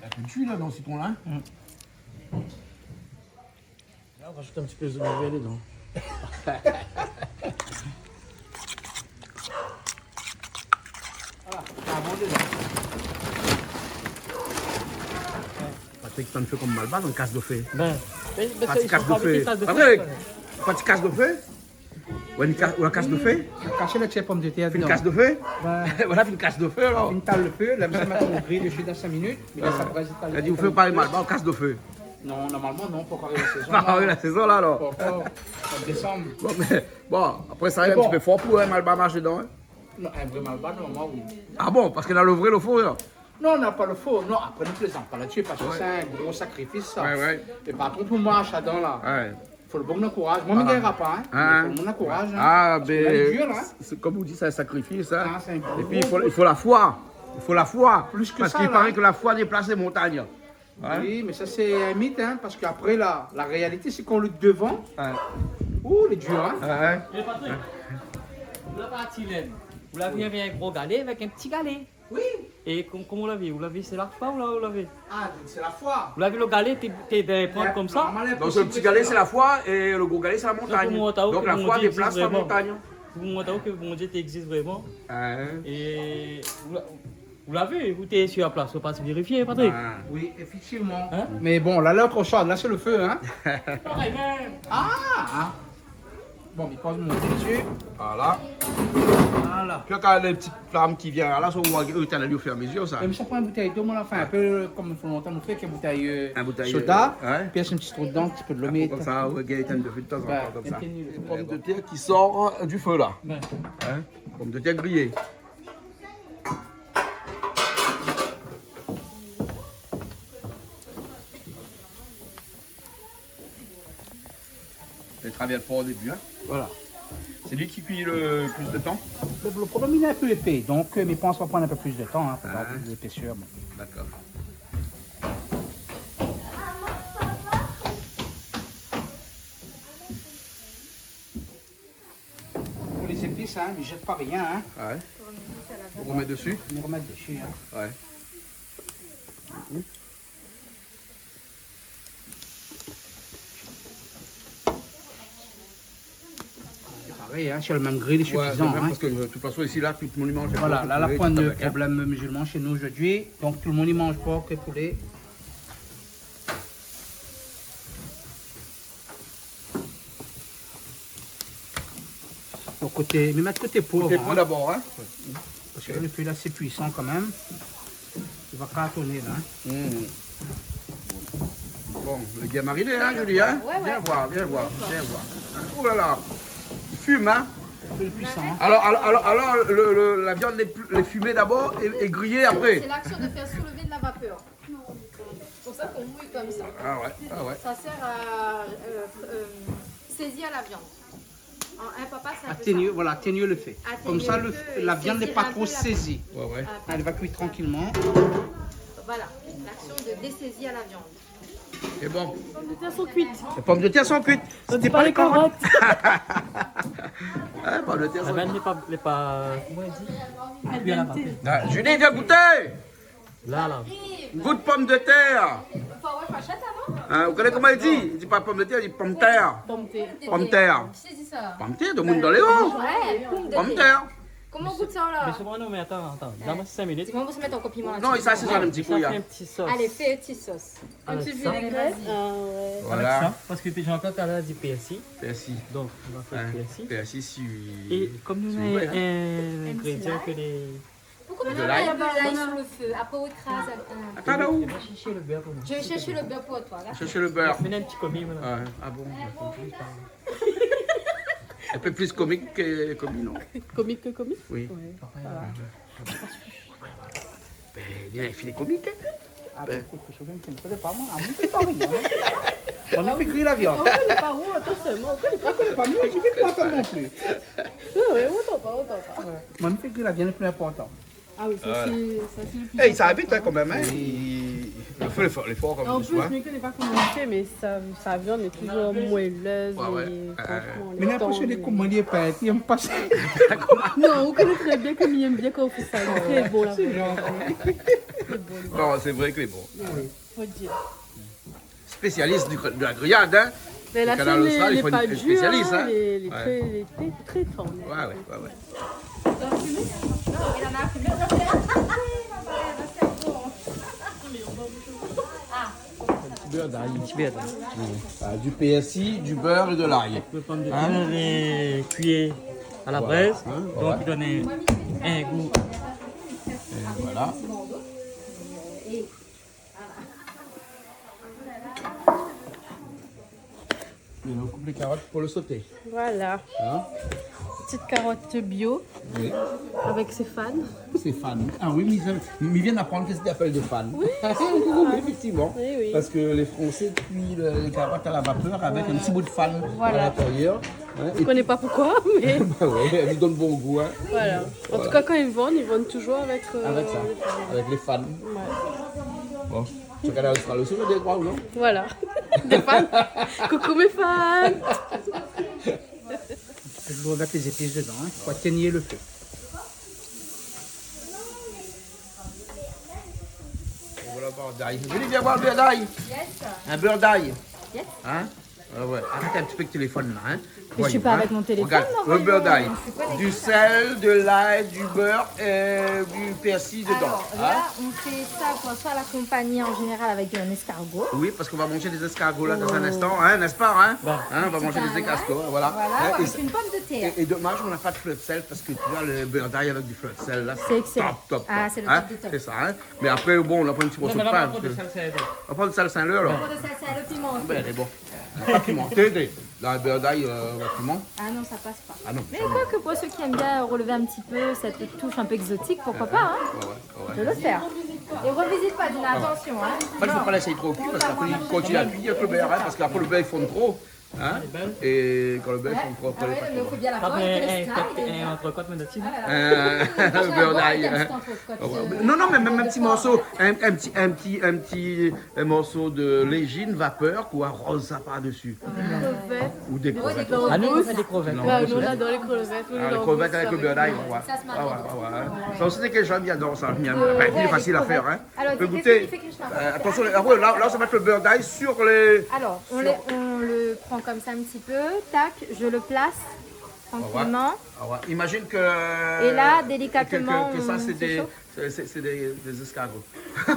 La kuit la, dan sitron la, hein ? Mm. La, ou razout in ti pé zoliv dedan. Voilà, sa i mont dedan. Patrick, sa i fé konm Malbar, in kas do fé. Bin, bin, bin, pa ti kas do fé. Patrick, pa ti kas do fé. Ouais, in ka-, ou la kas do fé. Kasé la ti pomdetèr dedan. Fine kas do fé. Ouais. Voilà, fine kas do fé, alor. Fine tal lo fé, la, mi sa mèt lo gri dsi dan sink minit, mé la, sa brèz, tal. La di, ou fé pa Malbar, ou kas do fé. Non, normalman, non, pankor ariv la sézon, la. Ah oui, la sézon, la, alor. Pankor, an désanm. Bon, mé, bon, apré, sa i ariv in ti pé for pou, hein, Malbar marsh dedan, hein. Non, in vré Malbar, normalman, oui. Ah bon, parske na lo vré, lo fo, hein. Non, na pa lo fo. Non, apré, nou plézant pa ladsi, parske sé in gro sakrifis, sa. Ouais, ouais. É par kont, pou marsh ladan, la. Ouais. Fo lo boug néna kouraz. Moin, mi gingn pa, hein. Hein. Mé fo lo moun néna kouraz, hein. Ah, parske bin, la, lé dir, hein. Sé, sé, konm ou di, sé in sakrifis, hein. Ah, sé in gro... É pi, i fo, i fo la foi. I fo la foi. Plis ke sa, la, hein. Parske i paré ke la foi i déplas lé montagn. Hein ? Oui, mé sa, sé in mit, hein, parske apré, la, la réalité, sé kan ou lé dovan. Ouais. Ouh, lé dir, hein. Ouais, ouais. É Patrick, la parti lèn, ou la vi avèk in gro galé, avèk in ti galé. Oui. É kom-, koman ou la vi ? Ou la vi, sé la foi ou la, ou la vi ? Ah, sé la foi. Ou la vi lo galé té, té dan in pant konmsa. Normalman, donk, lo ti galé, sé la foi é lo gro galé, sé la montagn. Donk, la foi i déplas la montagn. Pou mont aou ke Bondié té égzis vréman. Hein. É ou la, ou la vi, ou té sir la plas, ou la pas vérifié, Patrick. Ah. Oui, éfèktivman. Hein ? Mé bon, la, la, otr shoz, la, sé lo fé, hein. Parèy mèm. Ah, ah. Bon, mi poz mon dé dsi. Voilà. Voilà. Pi kan lé ti flam ki vien la, sa ou va étinn ali o fur é a mezir sa. Mé mi sa pran in boutèy dolo, moin la fé in pé kom i fo lontan nou fé, in boutèy, euh, soda, hein. Pi in ti trou dedan, in ti pé dolo, mé konmsa ou gingn étinn lo fé tazantan konmsa. Lé pomdetèr ki sort, euh, du fé la. Ouais. Hein ? Pomdetèr griyé. Lé travay for o débu, hein ? Voilà. Sé li ki kui lo plis de tan ? Lo, lo problèm, li lé in pé épé, donk, euh, mi pans sa va pran in pé plis de tan, hein, pou avoir plis d'épaisseur, bon. Dakor. Pou lé zépis, hein, mi zèt pa rien, hein. Ouais. Ou romèt dsi ? Mi romèt dsi, hein. Ouais. Sé parèy, hein, sur le même grill, suffisant, hein. Ouais, parske, euh, de tout fason, isi la, tout lo moun i manz por é poulé, tout avèk, hein. Voilà, la, la poin de problèm mizilman shé nou zordi. Donk, tout lo moun i manz por é poulé. Lo koté, mi mèt koté po avan, hein. Koté po dabor, hein. Parske lo fé la, sé puisan kan mèm. Li va kartoné la, hein. Mm. Bon, lé bien mariné, hein, Julie, hein ? Ouais, ouais. Vien voir, vien voir, vien voir. Oh la la, i fim, hein ? Lé puisan, hein. Alor, alor, alor, alor, lo, lo, la viann lé pli, lé fimé dabor é, é griyé apré. C'est l'action de faire soulever de la vapeur. C'est pour ça qu'on mouille comme ça. Ah ouais, ah ouais. Ça sert à, euh, euh, saisir la viande. En un papa, c'est un peu ça. Atténuer, voilà, atténuer le feu. Atténuer le feu et saisir un peu la viande. Comme ça, le, la viande n'est pas trop saisie. Ouais, ouais. Euh, elle va cuire tranquillement. Voilà, l'action de dessaisir la viande. C'est bon. Les pommes de terre sont cuites. Les pommes de terre sont cuites. On dit pas les carottes. Hein, pommes de terre sont cuites. La viande n'est pas, n'est pas, comment on dit ? Cuit à la vapeur. Ah, Julie, viens goûter. La, la. Gout pomdetèr. Fo avoir fashèt, non ? Hein, ou koné koman i di ? I di pa pomdetèr, i di pomtèr. Pomtèr. Pomtèr. Kisa i di sa ? Pomtèr, domoun dan lé o. Ouais, pomdetèr. Pomtèr. Koman ou gout sa la ? Mé sé bon, non, mé atann, atann. Ouais. Donn amoin sink minit. Dis-moi, on peut se mettre en complément là-dessus. Non, i sa, sé sa, in ti kou, ya. On fait un petit sauce. Allez, ça. Un petit vinaigrette. Ah ouais. Voilà. Avec ça, parce que déjà encore, t'as dit persil. Persil. Donc, on va faire persil. Hein, persil, si, si vous voulez, hein. Et comme nous avons un ingrédient que les Pourquoi on met de l'ail sur le feu ? Après, on écrase un peu. Attends, là où ? Je vais chercher le beurre pour moi. Je vais chercher le beurre pour toi, là. Chercher le beurre. Mets un petit commis, voilà. Ah, ah bon, d'accord. Un peu plus comique que commis, non ? Comique que commis ? Oui. Ouais, ça va. Ben, il a un filet comique, hein ? Ah, ben, écoute, je viens de, je connais pas, moi. Ah, moi, je fais pas rien, hein. Moin, mi fé gri la viann. On connaît pas, ou, attention, moi, on connaît pas. Ou koné pa, mi, mi fé pa sa non pli. Ouais, ouais, on t'entend, on t'entend. Ouais. Moin, mi fé gri la viann, le plus important. Ah oui, ça, c'est, ça, c'est le plus important. Eh, i sava vit, hein, kan mèm, hein. Oui. I, lo fé lé for, lé for, kom di. En plus, mi koné pa koman i fé, mé sa, sa viann lé toujours moelleuse, ouais, ouais, et franchement, lé tendre. Mé linprésion lé koman li lé pa, li èm pa sa. Non, ou koné trè bien ke mi èm bien kan ou fé sa. Lé trè bon, la. Sé gentil. Trè bon. Non, sé vré ke lé bon. Oui, faut dire. Spésialis du, de la griyad, hein. Mé la viann lé pa dur, hein, lé, lé trè, lé trè, trè tendre. Ouais, ouais, ouais, ouais. Ti bèr d'ay. Ti bèr d'ay. Ah, du persil, du beurre et de l'ail. Lé pomdetèr lé kui a la brèz, donk i donn in gou. Voilà. É la, ou koup lé karot pou lo soté. Voilà. Hein ? Petite carotte bio. Oui. Avec ses fans. Ses fans. Ah oui, mi vien, mi vien d'aprann kosa i apèl dé fan. Oui. Oui, effectivement. Oui, oui. Parce que les Français cuisent le, les carottes à la vapeur avec un petit bout de fan à l'intérieur. Voilà. Hein, et puis... Je connais pas pourquoi, mais... Bah ouais, elle lui donne bon goût, hein. Voilà. En tout cas, quand ils vendent, ils vendent toujours avec, euh, avec ça, avec les fans. Ouais. Bon, tu regardes Austral aussi, on a des droits, ou non ? Voilà. Des fans. Coucou mes fans. Toultan avèk lé zépis dedan, hein. Fo atténué lo fé. Voilà, bèr d'ay. Vien, vien voir lo bèr d'ay. Yes. In bèr d'ay. Yes. Hein ? Ah ouais, arrête un petit peu le téléphone là, hein. Mais je suis pas avec mon téléphone, moi, voyons. Regarde, le beurre d'ail, du sel, de l'ail, du beurre et du persil dedans. Alors, là, on fait ça, quoi, soit l'accompagner en général avec un escargot. Oui, parce qu'on va manger des escargots là dans un instant, hein, n'est-ce pas, hein ? Hein, on va manger des escargots, voilà. Voilà, avec une pomme de terre. Et, et dommage, on n'a pas de fleur de sel parce que tu vois, le beurre d'ail avec du fleur de sel là, c'est top, top, top. Ah, c'est le top des tops. C'est ça, hein. Mais après, bon, on va prendre un petit morceau de pain, parce que... Non, mais là, on va prendre de salsa, alors. On va prendre de salsa, alors. On va prendre de salsa, le piment. Ben, elle est bon. Pas pimenté, des, dans le beurre d'ail, euh, on va piment. Ah non, ça passe pas. Ah non, ça non. Mais quoi que pour ceux qui aiment bien relever un petit peu cette touche un peu exotique, pourquoi pas, hein ? Ouais, ouais, ouais. Je le fais. Et revisite pas, Dina, attention, hein. En fait, faut pas laisser trop cuire parce qu'après, il continue à cuire avec le beurre, hein, parce qu'après, le beurre, il fond trop. Hein ? Et quand le beurre, il fond trop, après, il est pas trop bon. Ah ouais, mais faut bien la prendre, eh, eh, un entrecôte, mais là-dessus. Euh, le beurre d'ail, hein. Ouais, ouais. Non, non, mais même un petit morceau, un, un petit, un petit, un petit, un morceau de légine vapeur, quoi, arrose ça par-dessus. Des crevettes. Ou des crevettes. Ah, nous, on fait des crevettes. Non, on adore les crevettes. Ah, les crevettes avec le beurre d'ail, ouais. Ça, c'est ma... Ah ouais, ouais, ouais. Ça aussi, c'est quelque chose, j'adore ça. Euh, ouais, les crevettes. Facile à faire, hein. Alors, tu peux goûter. Qu'est-ce qu'il fait, Krishna ? Euh, attention, ah ouais, là, là, ça va être le beurre d'ail sur les... Alors, on le, on le prend comme ça un petit peu, tac, je le place tranquillement. Ah ouais. Imagine que... Et là, délicatement, que, que, que ça, c'est des, c'est, c'est, c'est des, des escargots. Mmh.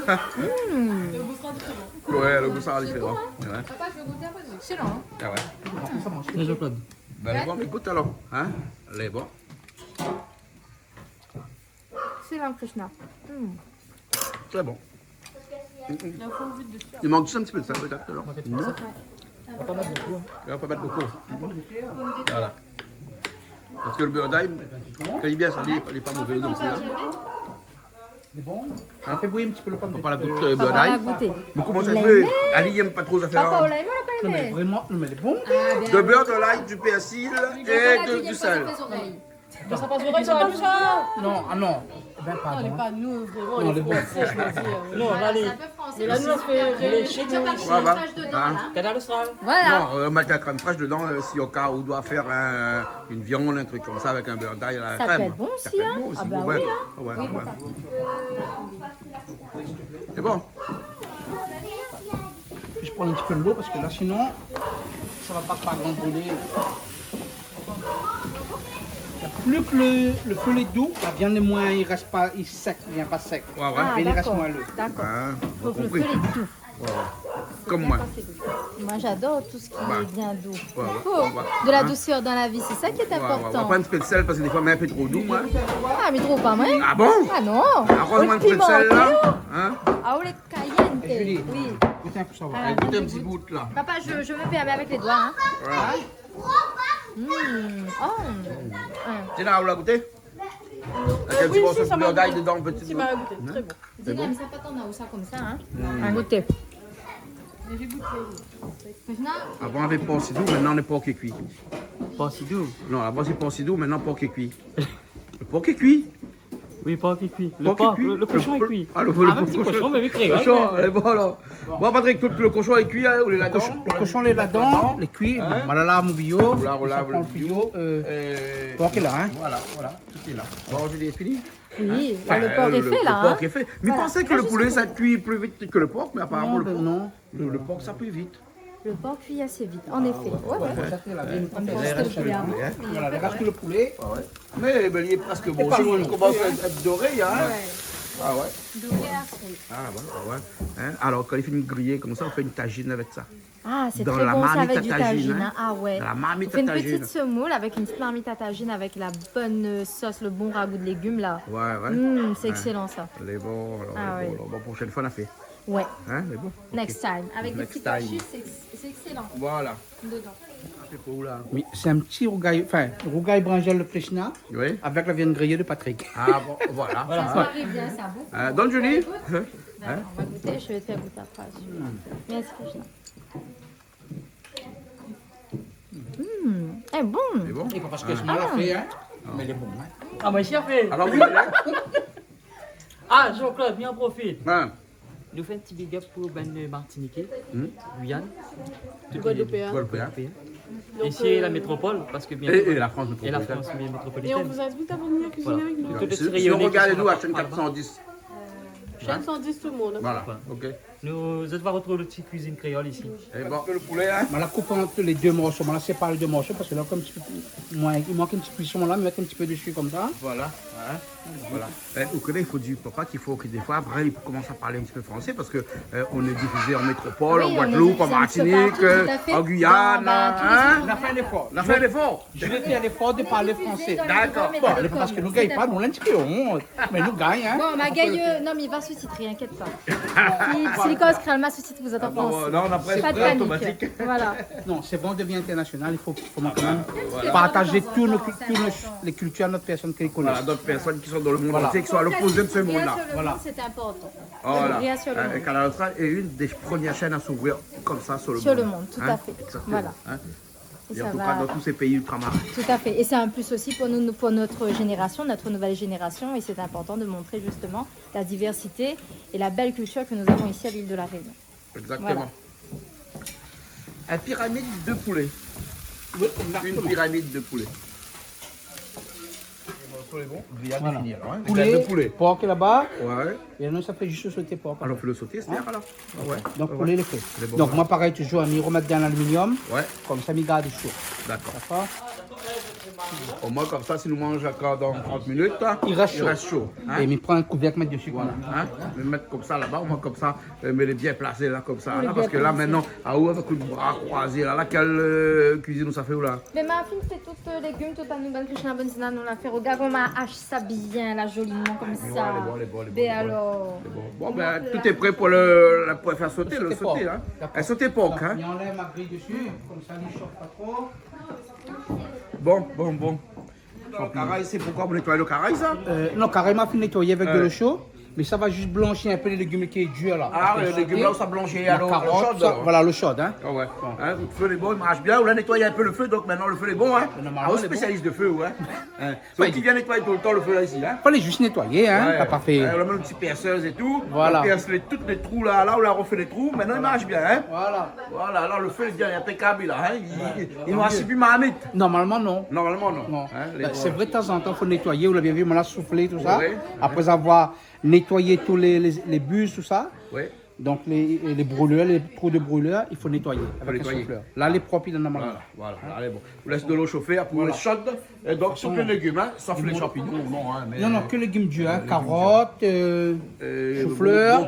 Le goût sera différent. Ouais, le goût sera différent. C'est bon, hein ? Ouais. Papa, je vais goûter après. Excellent, hein ? Ah ouais. Déjà, Claude. Ben, bon, écoute alors, hein ? Allez, bon. Excellent, Krishna. Mm. C'est bon. Mm, mm. Il manque juste un petit peu de sel, peut-être, alors. Non ? On va pas mettre beaucoup, hein. On va pas mettre beaucoup. Voilà. Parce que le beurre d'ail, quand il est bien salé, il est pas mauvais non plus, hein. Hein ? Fais bouillir un petit peu le pomme de terre. Papa la goûté, euh, beurre d'ail. Papa la goûté. Mais comment ça se fait ? Ali, il aime pas trop ça faire, hein. Papa, on l'a aimé, on l'a pas aimé ? Non, mais vraiment, non, mais elle est bonne. Ah, bien. De beurre, de l'ail, du persil et de, du sel. Mais ça passe aux oreilles, ça, tout ça. Non, ah non. Eh ben, pardon. Non, elle est pas nous, vraiment, les Français, je veux dire. Non, là, les... C'est un peu français. Mais là, nous, on fait les chez nous, ici. Voilà. Canal Austral. Voilà. Non, euh, mettre la crème fraîche dedans, euh, si au cas où on doit faire un, une viande, un truc comme ça, avec un beurre d'ail à la crème. Ça peut être bon aussi, hein. Ça peut être bon aussi. Ah bah oui, hein. Ouais, ouais. C'est bon. Je prends un petit peu de l'eau parce que là, sinon, ça va pas, pas grand brûler. Plus que le, le feu est doux, la viande est moins, il reste pas, il sèque, il vient pas sec. Ouais, ouais. Ah, d'accord. Il reste moelleux. D'accord. Ah, compris. Faut que le feu est doux. Ouais, ouais. Comme moi. Moi, j'adore tout ce qui est bien doux. Bah. Ouais, ouais. Il faut de la douceur dans la vie, c'est ça qui est important. Ouais, ouais. On va prendre un petit peu de sel parce que des fois, on met un peu trop doux, moi. Ah, mais trop pas, moi. Ah bon ? Ah non. Arrose-moi un petit peu de sel, là. Hein ? Ah, ou les cayenne. Eh, Julie, oui. Goûte un coup, ça va. Ah, goûte un petit bout, là. Papa, je, je me permets avec les doigts, hein. Voilà. Mm. Oh. Dina, ou la goûté ? Avec un petit morceau de beurre d'ail dedans, un petit bout. Oui, si, ça m'a goûté. Très bon. Dina, mais ça, t'attends, on a ça comme ça, hein. Mm. Goûtez. Maintenant, avant, on avait porc sidou, maintenant, on est porc qui est cuit. Porc sidou ? Non, avant, c'est porc sidou, maintenant, porc qui est cuit. Le porc qui est cuit. Oui, porc qui est cuit. Le porc, le, le cochon est cuit. Ah, le, le cochon, mais oui, cochon, allez, voilà. Bon, Patrick, tout le cochon est cuit, hein, on est là-dedans. Le cochon, le cochon, on est là-dedans, il est cuit. Hein ? Voilà, là, mon bio. Voilà, voilà, le bio. Euh, porc est là, hein. Voilà, voilà, tout est là. Bon, Julie, c'est fini ? Oui, le porc est fait, là, hein. Enfin, euh, le, le porc est fait. Mais pensez que le poulet, ça cuit plus vite que le porc, mais apparemment, le porc, le, le porc, ça cuit vite. Le porc cuit assez vite, en effet. Ah, ouais, ouais, ouais. Un petit peu de poulet, hein. Voilà, il reste le poulet. Ah, ouais. Mais, ben, il est presque bon. C'est pas bon, il commence à être doré, hein. Ouais. Ah, ouais. Doré à fond. Ah, ouais, ouais, ouais. Hein, alors, quand il fait une grillée comme ça, on fait une tagine avec ça. Ah, c'est très bon, ça, avec du tagine, hein. Dans la marmite à tagine, hein. Ah ouais. Dans la marmite à tagine. On fait une petite semoule avec une petite marmite à tagine avec la bonne, euh, sauce, le bon ragoût de légumes, là. Ouais, ouais. Mm, c'est excellent, ça. Hein. Lé bon, alors, lé bon, alors. Ah ouais. Bon, prochaine fois, on a fait. Ouais. Hein, lé bon. Ok. Next time. Avec des petits cachets, c'est ex-, c'est excellent. Voilà. Dedans. Ah, c'est pour là. Oui, c'est un petit rougail, enfin, rougail brinjelle de Krishna avec la viande grillée de Patrick. Ah bon, voilà. Voilà. Ça se marie bien, ça, beaucoup. Euh, donne, Julie. Écoute, hein ? Ben, on va goûter, je vais te faire goûter après. Mm. Merci, Krishna. Mm, lé bon. Lé bon ? É pa parske sé moin la fé, hein. Ah. Mé lé bon, hein. Ah, moin osi la fé. Alors, oui, hein. Ah, Jean-Claude, mi an profit. Hein. Nou fé in ti big up pou bann Martiniquais, Guyane, tout lé Guadeloupéen. Guadeloupéen. Donk, euh, isi la métropol, parske bientôt, é la Frans métropolitèn. É la Frans métropolitèn. Et on vous invite à venir cuisiner avec nous. Voilà. Si, si on regarde, nou, la chaîne quatre cent dix. Chaîne cent dix, tout le monde. Voilà, ok. Nou, zot va retrouv lo ti kuizine kréol isi. É bon. Parske lo poulé, in ? Moin la koup an lé dé morso, moin la sépar lé dé morso parske la, konm in ti pé, moin, i mank in ti kuison la, mi mèt in ti pé dési konmsa. Voilà, in. Voilà. É, ou koné, i fo dir papa k'i fo ke défoi, apré, i komans a parl in ti pé fransé parske, euh, on est diffusé en métropole, en Guadeloupe, en Martinique, euh, en Guyane, in ? Nou la fé in éfor. Nou la fé in éfor. Mi sa fé léfor de parl fransé. Dakor. Bon, parske nou gingn pa, nou, lé in ti pé ont. Mé nou gingn, in. Bon, ma gingn, euh, non, mé i va sous-titrer, inkièt pa. Si, si lé kréol, ma sous-titrer, zot i pans. Ah bon, non, nou la pa de panik. Voilà. Non, sé vré, on devien international, i fo, fo kan mèm partaz tout nout kul-, tout nout, lé kiltir a nout pèrsone ke i koné. Voilà, d'ot pèrsone ki lé dan lo mond antié, ki lé a lopozé de se mond-la. Voilà. Sé inportan. Voilà. Kanal Austral est une des premières chaînes à s'ouvrir comme ça sur le monde. Sur le monde, tout à fait. Exactement. Voilà. Et en tout cas, dans tous ces pays ultramarins. Tout à fait. Et c'est un plus aussi pour nous, pour notre génération, notre nouvelle génération. Et c'est important de montrer justement la diversité et la belle culture que nous avons ici à l'île de la Réunion. Exactement. Voilà. Une pyramide de poulet. Oui, exactement. Une pyramide de poulet. Griyad fini alor, in. Poulé, griyad de poulé. Pork laba. Ouais. É nou sa fé zis soté pork. Alor, fé lo soté, sé alor. Ah ouais. Donk, poulé lé fé. Lé bon. Donk, moin, parèy, touzour, mi romèt dan laluminium. Ouais. Konmsa, mi gard sho. Dakor. Dakor. Omoin, konmsa, si nou manz ankor dan trant minit, in, i rès sho. I rès sho, in. É mi pran in kouvèrk, mèt dési. Voilà, konmsa. In. Mi mèt konmsa laba, omoin konmsa, euh, mi lé bien plasé la, konmsa. Parske la, mintnan, aou, avèk lo bra kroizé la, la, kèl, euh, kuizine ou sa fé ou la ? Mé ma fine fé tout, euh, légim, tout anou, bann krétien, bann zina, nou la fé. Rogard koman ma ash sa bien la, zoliman, konmsa. Ouais, lé bon, lé bon, lé bon, lé bon. Mé alor. Lé bon. Bon, bin, tout lé pré pou lo, la, pou fé soté, lo soté, in. Dakor. In soté pork, in. Mi anlèv ma griy dési, konmsa li shof pa tro. Bon, bon, bon. Lo karay, sé pou koi, pou nétoy lo karay, sa ? Euh, non, karay, ma fine nétoyé avèk dolo sho. Mé sa va zis blanshi in pé lé légim ki lé dir la. Ah, parske lé légim la, ou sa blanshi a lo, lo sho, alor. Voilà, lo sho, in. Ah ouais. Bon. In, lo fé lé bon, i marsh bien. Ou la nétoy in pé lo fé, donk mintnan lo fé lé bon, in. Normalman, lé bon. Ah, ou spésialist de fé, ou, in. In. Donk, i vien nétoy toultan lo fé la, isi, in. Fo zis nétoyé, in. Ouais. Ou la pa fé. Ouais, ou la mèt in ti pèrsèz é tout. Voilà. Ou la pèrs lé, tout lé trou la, la, ou la rofé lé trou. Mintnan, i marsh bien, in. Voilà. Voilà, la, lo fé lé bien inpékab, la, in. Li, li, li noirsi pi marmit. Normalman, non. Normalman, non. Non. In, lé bon. Bin, sé vré, tazantan, fo nétoyé, ou la bien vi, moin la souflé, tousa. Ouais. Apré avoir nétoyé tout lé, lé, lé buz, tousa. Ouais. Donk, lé, lé brulèr, lé trou de brulèr, i fo nétoyé avèk in souflèr. Fo nétoyé. La, lé prop, li lé normal. Voilà, voilà, la lé bon. Ou lès dolo shofé, apré ou lès shod. É donk, tout lé légim, in, sof lé shanpignon, non, in, mé, non, non, ke légim dir, in, karot, euh, shouflèr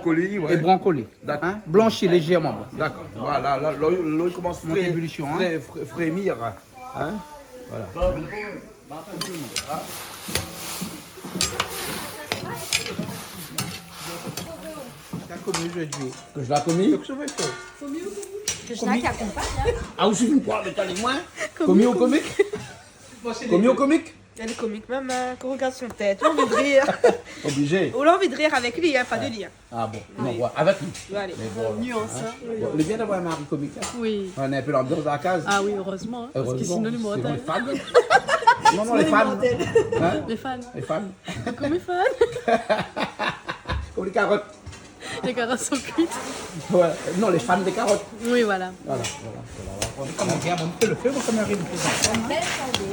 é bronkoli. Dakor. In, blanshi lézèrman, bon. Dakor. Voilà, la, lo, lo, i komans fré-, ébulision, in. Fré-, fré-, frémir, in. Voilà. T'as commis aujourd'hui. Que je l'ai commis ? Ke je la akonpagn, in. Ah, ou si ou kroi, mé talèr, moin. Komi ou komik ? Komi ou komik ? Lé komik mèm, in, kan ou rogard son tèt, ou la anvi rir. Oblizé. Ou la anvi rir avèk li, in, pa de li, in. Ah bon, non, ouais, avèk li. Mé bon, nuans, in. Bon, lé bien d'avoir in mari komik, in. Oui. On a un peu l'ambiance dans la case. Ah oui, heureusement, in, parske sinon, lé mortel. Sinon, lé fan. Non, non, lé fan. Sinon, lé mortel. In ? Lé fan. Lé fan. Komi fan. Konm lé karot. Lé karot lé kui. Ouais. Non, lé fan dé karot. Oui, voilà. Voilà, voilà, voilà. Konm i ariv, lo fé, konm i ariv. Bèl flanbé.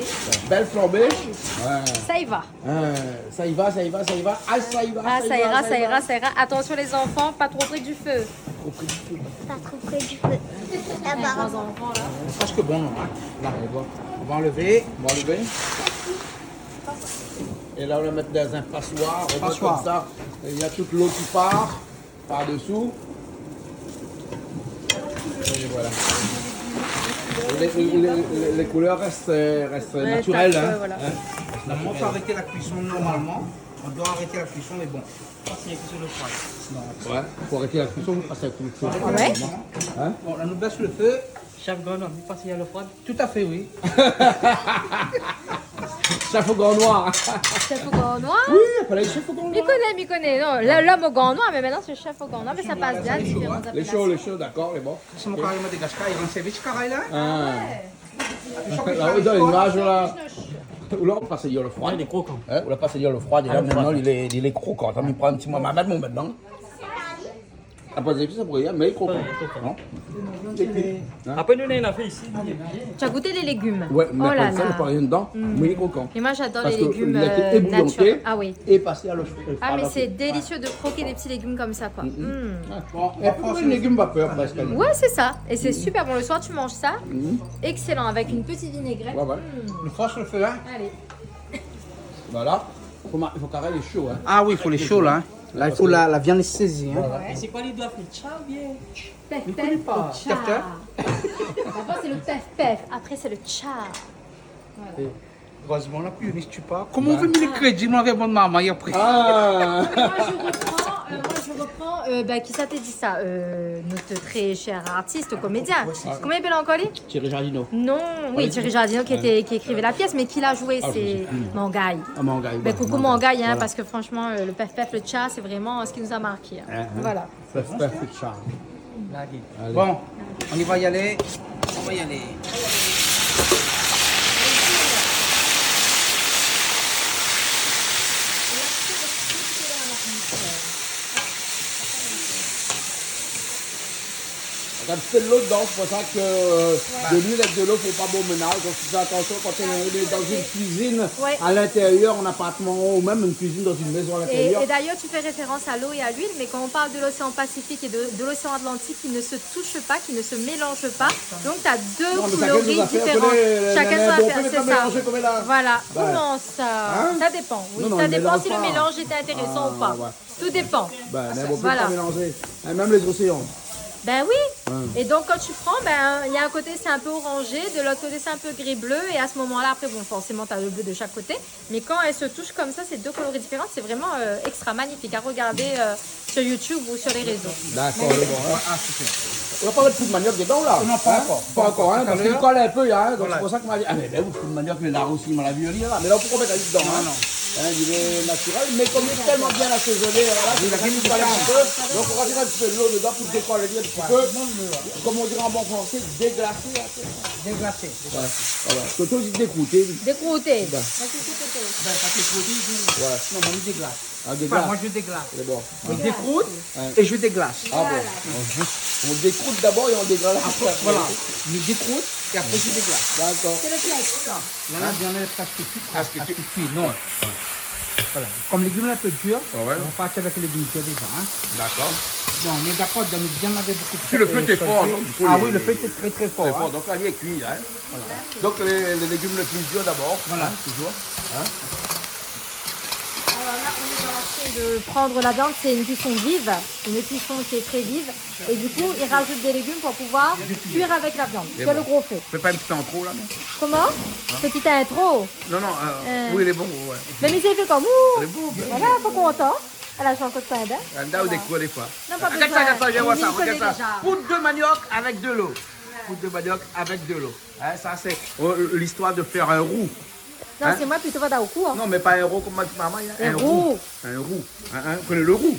Bèl flanbé. Ouais. Sa i va. In, sa i va, sa i va, sa i va. Ah, sa i va, sa i va, sa i va. Atansion lé zanfan, pa tro pré du fé. Pas trop près du feu. Pas trop près du feu. Lé gran zanfan la. Lé prèsk bon, la, in. La, lé bon. On va enlever. On va enlever. É la, ou la mèt dan in pasoir. Pasoir. Konmsa, na tout lo ki par par désou. É voilà. Lé, lé, lé, lé koulèr i rès, euh, i rès natirèl, in. Ouais, voilà. In ? Normalman, fo arèt la kuison normalman. On doit arrêter la cuisson, mais bon. Pas si lé kui si lo fré. Non. Ouais, fo arèt la kuison, pas si lé kui si lo fré. Ah ouais ? In ? Bon, la, nou bès lo fé. Chef Grannois, mi pas si lé kui si lo fré. Tout à fait, oui. Chef au Grand Noir. Chef au Grand Noir ? Oui, apèl ali chef au Grand Noir. Mi koné, mi koné. Non, la, l'homme au grand noir, mé mintnan sé chef au grand noir, mé sa i pas bien, diféran apélasion. Lé sho, lé sho, dakor, lé bon. Sé mon kari Madagascar, i rann sèrvis karay la. Ah. La, ou la dan limaz la. Ou la pas ali lo fré. Lé krokan. In, ou la pas ali lo fré, é la, mintnan, lé, lé krokan. Atann, mi pran in ti moman, mintnan. Apré, zépis, sa pou rien, mé lé krokan. Ouais, lé krokan. Non ? Hein ? Apré, nou néna in afèr isi. Tu as goûté les légumes ? Ouais, mé Oh là apré sa, là. Lé pa rien dedan, Mm. mé lé krokan. Et moi, j'adore les légumes, euh, naturels. Parce que il a été ébouillanté Ah oui. et passé à le, Ah, à mais la c'est délicieux de croquer des petits légumes comme ça, quoi. Mm, mm. Mm. Ouais. Bon, on va faire ça. Lé légim vapèr, prèsk. Ouais, c'est ça. Et c'est super bon. Le soir, tu manges ça. Mm. Excellent. Avec une petite vinaigrette. Ouais, ouais. Mm. Nou fors lo fé, hein ? Allez. Voilà. Fo ma-, fo karé lé sho, hein. Ah oui, fo lé sho, la, hein. La, i fo la, la viann lé sézi, hein. Voilà. Ouais. É sé koi li doi fé tcha, bien ? Pèf, pèf, tcha. D'abord, c'est le pèf, pèf. Après, c'est le tcha. Voilà. É érèzman, la pi, ni stu pa. Koman ou vé mèt lé krédi, moin, avèk mon marmay apré ? Ah. Moi, je reprends, euh, moi, je reprends, euh, bah, qui ça t'a dit ça ? Euh, notre très cher artiste, comédien. Comment il s'appelle encore, lui ? Thierry Jardinot. Non, oui, Thierry Jardinot qui était, qui écrivait la pièce, mais qui l'a joué, c'est Mangaï. Ah, Mangaï, ouais, Mangaï. Ben, coucou Mangaï, hein, parce que franchement, euh, le pèf pèf, le tcha, c'est vraiment ce qui nous a marqué, hein. Voilà. Pèf pèf, le tcha. Allez. Bon, on y va y aller. On va y aller. Rogard, sé dolo dedan, sé pou sa ke, euh, de luil avèk dolo, fo pa bon ménaz. Donk, fé atansion kan ou lé dan in kuizine, a l'intérieur, an apartman, ou mèm in kuizine dan in mézon a l'intérieur. Et, et d'ailleurs, tu fais référence à l'eau et à l'huile, mais quand on parle de l'océan Pacifique et de, de l'océan Atlantique, qui ne se touchent pas, qui ne se mélangent pas, donc t'as deux coloris différents. Chacun son affaire, c'est ça. Voilà. Koman sa ? Ça dépend, oui. Ça dépend si le mélange était intéressant ou pas. Tout dépend. Bin, mé ou pé pa mélanzé. Hein, mèm lé zoséan. Ben oui. Et donc, quand tu prends, ben, il y a un côté, c'est un peu orangé, de l'autre côté, c'est un peu gris-bleu, et à ce moment-là, après, bon, forcément, t'as le bleu de chaque côté, mais quand elles se touchent comme ça, ces deux coloris différents, c'est vraiment, euh, extra, magnifique à regarder, euh, sur YouTube ou sur les réseaux. D'accord, lé bon, hein. Ah, super. Ou la pa mèt poud maniok dedan, la ? Non, pa ankor. Pa ankor, hein, parske li kol in pé, hein, donk sé pou sa ke ma di, ah, mé, bin, ou, poud maniok, mé la osi, ma la vi, li lé la. Mé la, ou pé pa mèt ali dedan, hein. Non, non. Hein, li lé natirèl, mé kom li lé tèlman bien asézoné, la, sé pou sa ke ou kol in ti pé. Donk, ou rajout in ti pé dolo dedan pou dékol ali in ti pé. Kom on diré an bon fransé, déglasé in pé. Déglasé. Ouais, voilà. Toto i di dékrouté. Dékrouté. Bin. Bin, sa sé dékrouté, i di. Ouais. Non, mé i déglas. Ah, déglas. Enfin, moi, je déglace. Lé bon. Je décroute et je déglace. Ah bon. Voilà. On décroute d'abord et on déglace après. Voilà. Je décroute et après, je déglace. D'accord. C'est le classique, ça. Là, la viande, elle est presque cuite. Presque cuite. Presque cuite, non. Voilà. Comme le légume est un peu dur, on va partir avec le légume dur déjà, hein. D'accord. Bon, on est d'accord, dans le viande, on avait beaucoup de sel, sel. Puis le feu était fort, non ? Du coup, ah oui, le feu était très, très fort, hein. Très fort. Donc, là, il est cuit, hein. Voilà. Donc, les, les légumes les plus durs d'abord, hein, toujours, hein. Voilà. Alors là, on est en train de prendre la viande. C'est une cuisson vive, une cuisson qui est très vive. Et du coup, il rajoute des légumes pour pouvoir cuire avec la viande. Fé lo gro fé. Fé pa in ti intro, la, non ? Koman ? Hein ? Petite intro. Non, non, euh, oui, lé bon, ouais. Mé mi fé koman ? Lé bon, bien. Voilà, pa kontan. Ala, Jean-Claude Coindin. Anda ou dékouvèr défoi. Non, pa bézoin. Rogard sa, rogard sa, vien voir sa, rogard sa. Poud de maniok avèk dolo. Poud de maniok avèk dolo. Hein, sa sé, euh, l'histoire de faire un roux. Non, sé moin plito va dan lo kou, hein. Non, mé pa in ro kom ma di momon, hein. In rou. In rou. Hein, hein, ou koné lo rou ?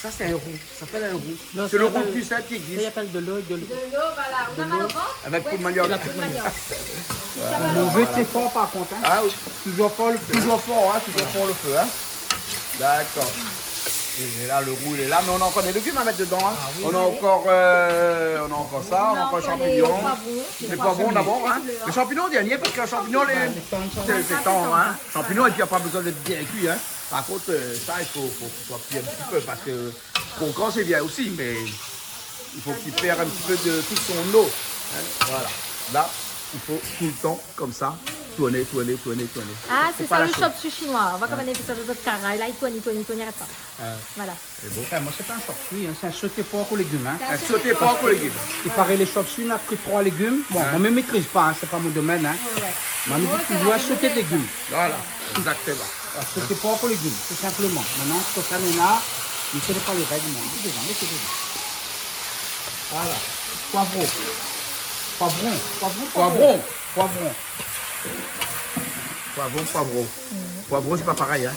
Sa sé in rou. Sa i apèl in rou. Non, sé lo rou lo pli sinp ki égzis. Sa i apèl dolo, dolo. Dolo, voilà. Ou na mal o vant ? Avèk poud maniok. Poud maniok. Lo fé lé for, par kont, hein. Ah oui. Toujours fort le feu. Toujours fort, hein, toujours fort le feu, hein. D'accord. Et là, le roux, il est là, mais on a encore des légumes à mettre dedans, hein. Ah oui, oui. On a encore, euh, on a encore ça, on a encore les poivrons, les poivrons d'abord, hein. Les champignons, les champignons au dernier, parce que les champignons, les, c'est, c'est tendre, hein. Champignons, et puis il n'y a pas besoin d'être bien cuit, hein. Par contre, euh, ça, il faut, faut que ce soit cuit un petit peu, parce que croquant, c'est bien aussi, mais il faut qu'il perde un petit peu de toute son eau, hein. Voilà. Là, il faut tout le temps comme ça, tourner, tourner, tourner, tourner. Ah, c'est ça le chop suey chinois. Faut pas lâcher. Ouais. On voit comment on fait ça dans d'autres caraïbes. Là, il tourne, il tourne, il tourne, il arrête pas. Ouais. Voilà. C'est bon. Enfin, moi, c'est pas un chop suey, hein, c'est un sauté porc aux légumes, hein. Un sauté porc aux légumes. Il paraît les chop suey, on a pris trois légumes. Bon, moi, je maîtrise pas, hein, c'est pas mon domaine, hein. Ouais, ouais. Moi, je dis toujours un sauté de légumes. Voilà, exactement. Voilà, sauté porc aux légumes, tout simplement. Maintenant, c'est ça, on a, je connais pas les règles, moi. C'est dedans, c'est dedans. Voilà. Poivron. Poivron. Poivron, poivron. Poivron. Poivron, poivron. Poivron, c'est pas pareil, hein.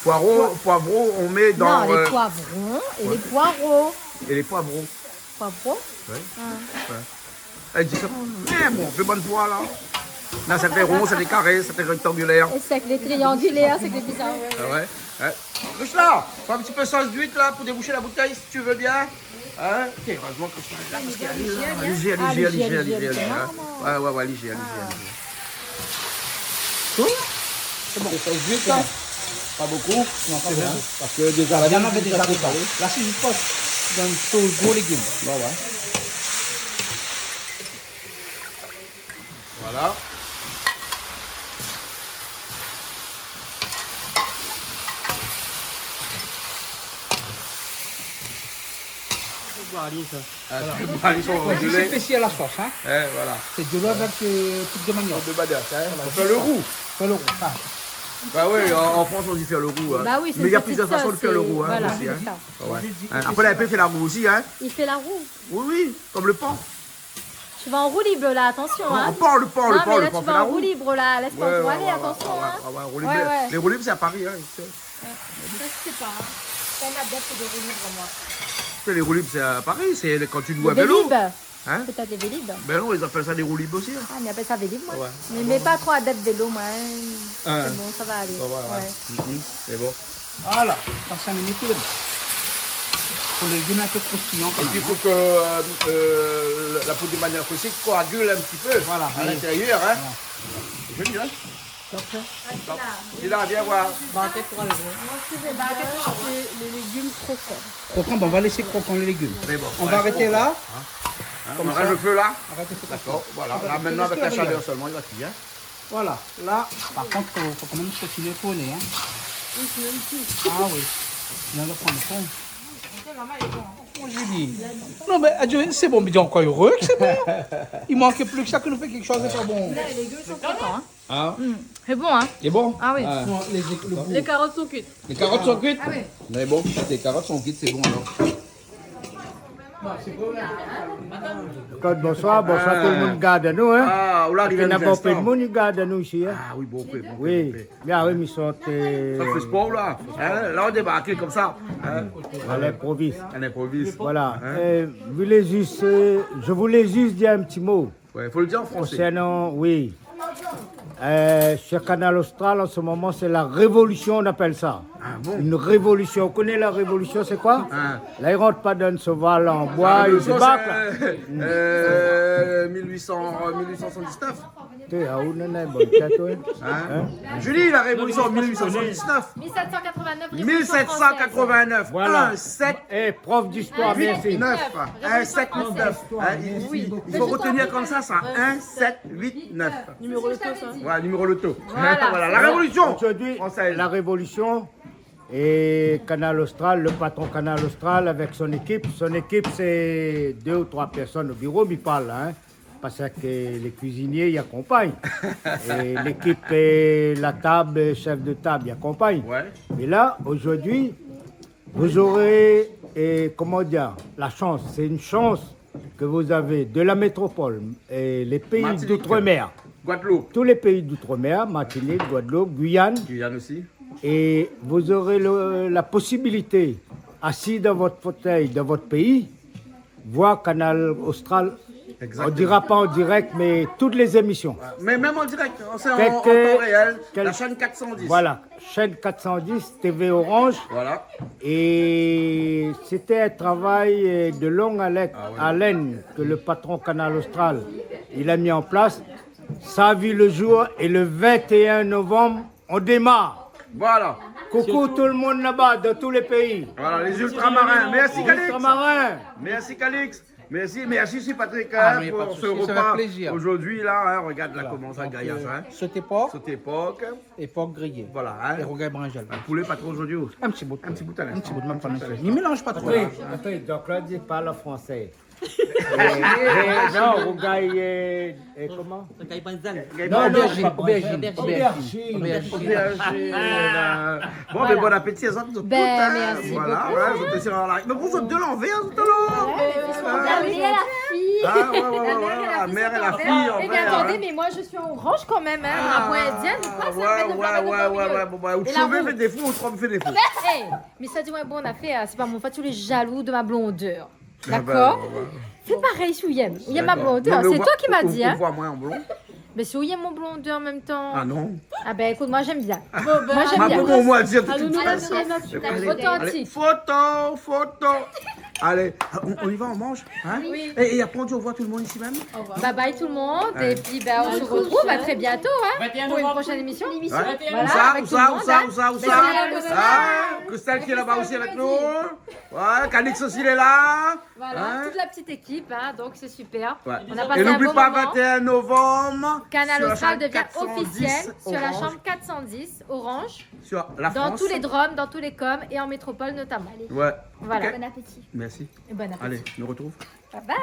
Poireau, poivron, on met dans, euh, non, les poivrons et les poireaux. Et les poivrons. Poivron ? Ouais. Ah. Ouais. Èl i di sa. Eh, bon, fé bann foi, la. Là, ça fait rond, ça fait carré, ça fait rectangulaire. Et c'est que les triangulaires, c'est que les bizarres, ouais, ouais. Ah ouais, ouais. Juste là, faut un petit peu sauce d'huître, là, pour déboucher la bouteille, si tu veux bien. Hein ? Tiens, heureusement que je suis là, parce qu'il y a légère, légère, légère, légère, hein. Ouais, ouais, ouais, légère, légère, légère. Tout ? C'est bon. Ça se vide, hein ? Pas beaucoup ? Non, pas beaucoup. Parce que déjà, la viande, on avait déjà préparé. Là, c'est juste pas dans le gros légume. Ouais, ouais. Voilà. Voilà. Ah, c'est bon, ils sont congelés. Faut juste épaissir la sauce, hein. Eh, voilà. C'est de l'eau avec, euh, poudre de manioc. Poudre de manioc, hein. Voilà, juste ça. On fait le roux. Fait le roux, ça. Bah oui, en, en France, on dit faire le roux, hein. Bah oui, c'est une petite sauce, c'est, voilà, c'est ça. Mais il y a plusieurs façons de faire le roux, hein, aussi, hein. Ouais, ouais. Hein, après, là, il fait la roux aussi, hein. Il fait la roux. Oui, oui, comme le porc. Tu vas en roue libre là, attention, hein. Non, pas le porc, le porc, le porc, fais la roue. Non, mais là, tu vas en roue libre, là. Laisse pas trop aller, attention, hein. Ouais, ouais, ouais, ouais, ouais, ouais, roue libre. Ouais, ouais. Les roues libres, c'est à Paris, hein, tu sais. Ouais, ça, je sais pas, hein. Ça, il y en a d'autres, c'est des roues libres, moi. Tu sais, les roues libres, c'est à Paris, c'est quand tu loues un vélo. Des Vélib. Hein ? Peut-être des Vélib. Ben non, ils appellent ça des roues libres aussi, hein. Ah, mais ils appellent ça Vélib, moi. Ouais. Mais, mais pas trop adepte vélo, moi, hein. Hein. C'est bon, ça va aller. Ouais, ouais, ouais. Ouais. Mhm. C'est bon. Voilà, dans cinq minutes, il est bon. Faut les légumes un peu croustillants quand même, hein. Et puis, il faut que, euh, euh, la, la poudre de manioc aussi coagule un petit peu à l'intérieur, hein. Voilà, oui. Voilà. Joli, hein ? Top, hein ? Top. Sila, viens voir. Barquette pour aller voir. Barquette, c'est les légumes croquants. Croquants, ben, on va laisser croquants les légumes. Mais bon, ouais, je comprends. On va arrêter là. Hein ? Comme ça. On arrête le feu là ? Arrête le feu. D'accord, voilà. Là, maintenant, avec la chaleur seulement, il va cuire, hein. Voilà. Là, par contre, faut, faut quand même continuer à tourner, hein. Ah oui. Là, on va prendre le fond. Oh, Julie. Non, mais, adieu, c'est bon, mais dis encore heureux que c'est bon. Il manque plus que ça que nous fait quelque chose, c'est pas bon. Là, les légumes sont contents, hein. Ah. Mm. C'est bon, hein ? C'est bon ? Ah oui. Ah. Non, les, les, les carottes sont cuites. Les carottes sont cuites ? Ah oui. Mais bon, si les carottes sont cuites, c'est bon alors. Bonsoir, bonsoir tout le monde, gard anou, hein. Ah, ou la arivé dan in instan. Nana bonpé d'moun i gard anou isi, hein. Ah oui, bonpé, bonpé, bonpé. Oui. Bien, oui, mi sort, euh, sa fé spor la. Hein, là, on débarque comme ça. Hein. À l'improviste. À l'improviste. Voilà. Hein. Euh, je voulais juste, euh, je voulais juste dire un petit mot. Ouais, faut le dire en français. Concernant, oui. Euh, sur Kanal Austral, en ce moment, c'est la révolution, on appelle ça. Ah bon ? Une révolution. Vous connaissez la révolution, c'est quoi ? Hein. Là, ils rentrent pas dans le cheval en bois, ils débarquent, là. Ah, la révolution, c'est, euh, euh, mille huit cents, euh, mille huit cent soixante-dix-neuf. Té, ah, ou nana bonne tête, ouais. Hein ? Hein ? Julie, la révolution en mille huit cent soixante-dix-neuf. Mille sept cent quatre-vingt-neuf, révolution française. Mille sept cent quatre-vingt-neuf. Voilà. Un sept. Eh, prof d'histoire, merci. Neuf. Révolution française. Un sept huit neuf. Hein, il, il, il faut retenir comme ça, ça. Oui. Un sept huit neuf. Numéro loto, ça. Voilà, numéro loto. Voilà. Voilà, la révolution française. Aujourd'hui, la révolution. Et Kanal Austral, le patron Kanal Austral avec son équipe. Son équipe, c'est deux ou trois personnes au bureau, mi parl, hein. Parce que les cuisiniers, ils accompagnent. Et l'équipe, euh, la table, chef de table, ils accompagnent. Ouais. Et là, aujourd'hui, vous aurez, euh, comment dire, la chance. C'est une chance que vous avez de la métropole, euh, les pays d'outre-mer. Martinique, Guadeloupe. Tous les pays d'outre-mer, Martinique, Guadeloupe, Guyane. Guyane aussi. Et vous aurez le, la possibilité, assis dans votre fauteuil, dans votre pays, voir Kanal Austral. Exactement. On dira pas en direct, mais toutes les émissions. Mais même en direct, c'est en, en temps réel, la chaîne quatre cent dix. Voilà, chaîne quatre cent dix, T V Orange. Voilà. Et c'était un travail, euh, de longue haleine, ah ouais, haleine que le patron Kanal Austral, il a mis en place. Ça a vu le jour et le vingt et un novembre, on démarre. Voilà. Coucou tout le monde là-bas, dans tous les pays. Voilà, les ultramarins. Merci, Calix. Ultramarins. Merci, Calix. Merci, merci aussi, Patrick, hein, pour ce repas. Ah, mais pas de souci, c'est avec plaisir. Aujourd'hui, là, hein, regarde là, comment ça, donc, euh, gaillard, hein. Sauté porc. Sauté porc. Et porc grillé. Voilà, hein. Et rougail brinjal. Un poulet, pas trop aujourd'hui. Un petit bout. Un petit bout à l'instant. Un petit bout, même pas. Ne mélange pas trop. Attends, attends, donc là, dis pas le français. Eh, eh, non, rougail, eh, eh, comment ? Rougail brinjal. Non, non, aubergine, pas aubergine, brinjal. Aubergine. Aubergine. Aubergine, euh, bon, ben, bon appétit à zot tout, hein. Ben, merci beaucoup. Voilà, ouais, zot té sir la live. Mais vous êtes de l'envers, tout à l'heure. Ouais, mais parce qu'on a la mère et la fille. Ah, ouais, ouais, ouais, ouais, la mère et la fille, en fait, hein. Eh bien, attendez, mais moi, je suis en orange quand même, hein. Drapeau indien, c'est quoi ça ? Ouais, ouais, ouais, ouais, ouais, bon, bah, ou shové fé défo, ou tromp fé défo. Eh, mais ça, dis-moi, bon, on a fait, euh, c'est pas mon fait, tu es jaloux de ma blondeur. D'accord ? Ah ben, ouais, ouais. Fais pareil si ou yèm. Ou yèm ma blondeur. D'accord. Non, mais c'est toi qui m'as dit, hein. On voit, on voit moins en blond. Mais si ou yèm mon blondeur en même temps. Ah non. Ah ben, écoute, moi, j'aime bien. Moi, j'aime bien. Bah, pour moi, dire de toute façon. Allez, authentique. Allez, photo, photo. Allez, on, on y va, on mange, hein ? Oui. Et, et après, on dit au revoir tout le monde ici même ? Au revoir. Bye bye tout le monde, et puis, ben, on se retrouve à très bientôt, hein, pour une prochaine émission. Ouais. Voilà, avec tout le monde, hein. Où ça, où ça, où ça, où ça ? Merci à vous. Hein ? Christelle qui est là-bas aussi avec nous. Ouais, Calix aussi, il est là. Voilà, toute la petite équipe, hein, donc c'est super. Ouais. On a passé un bon moment. Et n'oublie pas, vingt et un novembre, Canal Austral devient officiel sur la chambre quatre cent dix, Orange. Sur la France. Dans tous les DROM, dans tous les COM et en métropole notamment. Allez. Ouais. Voilà. Ok. Bon appétit. Merci. Et bon appétit. Allez, nous retrouve. Bye bye.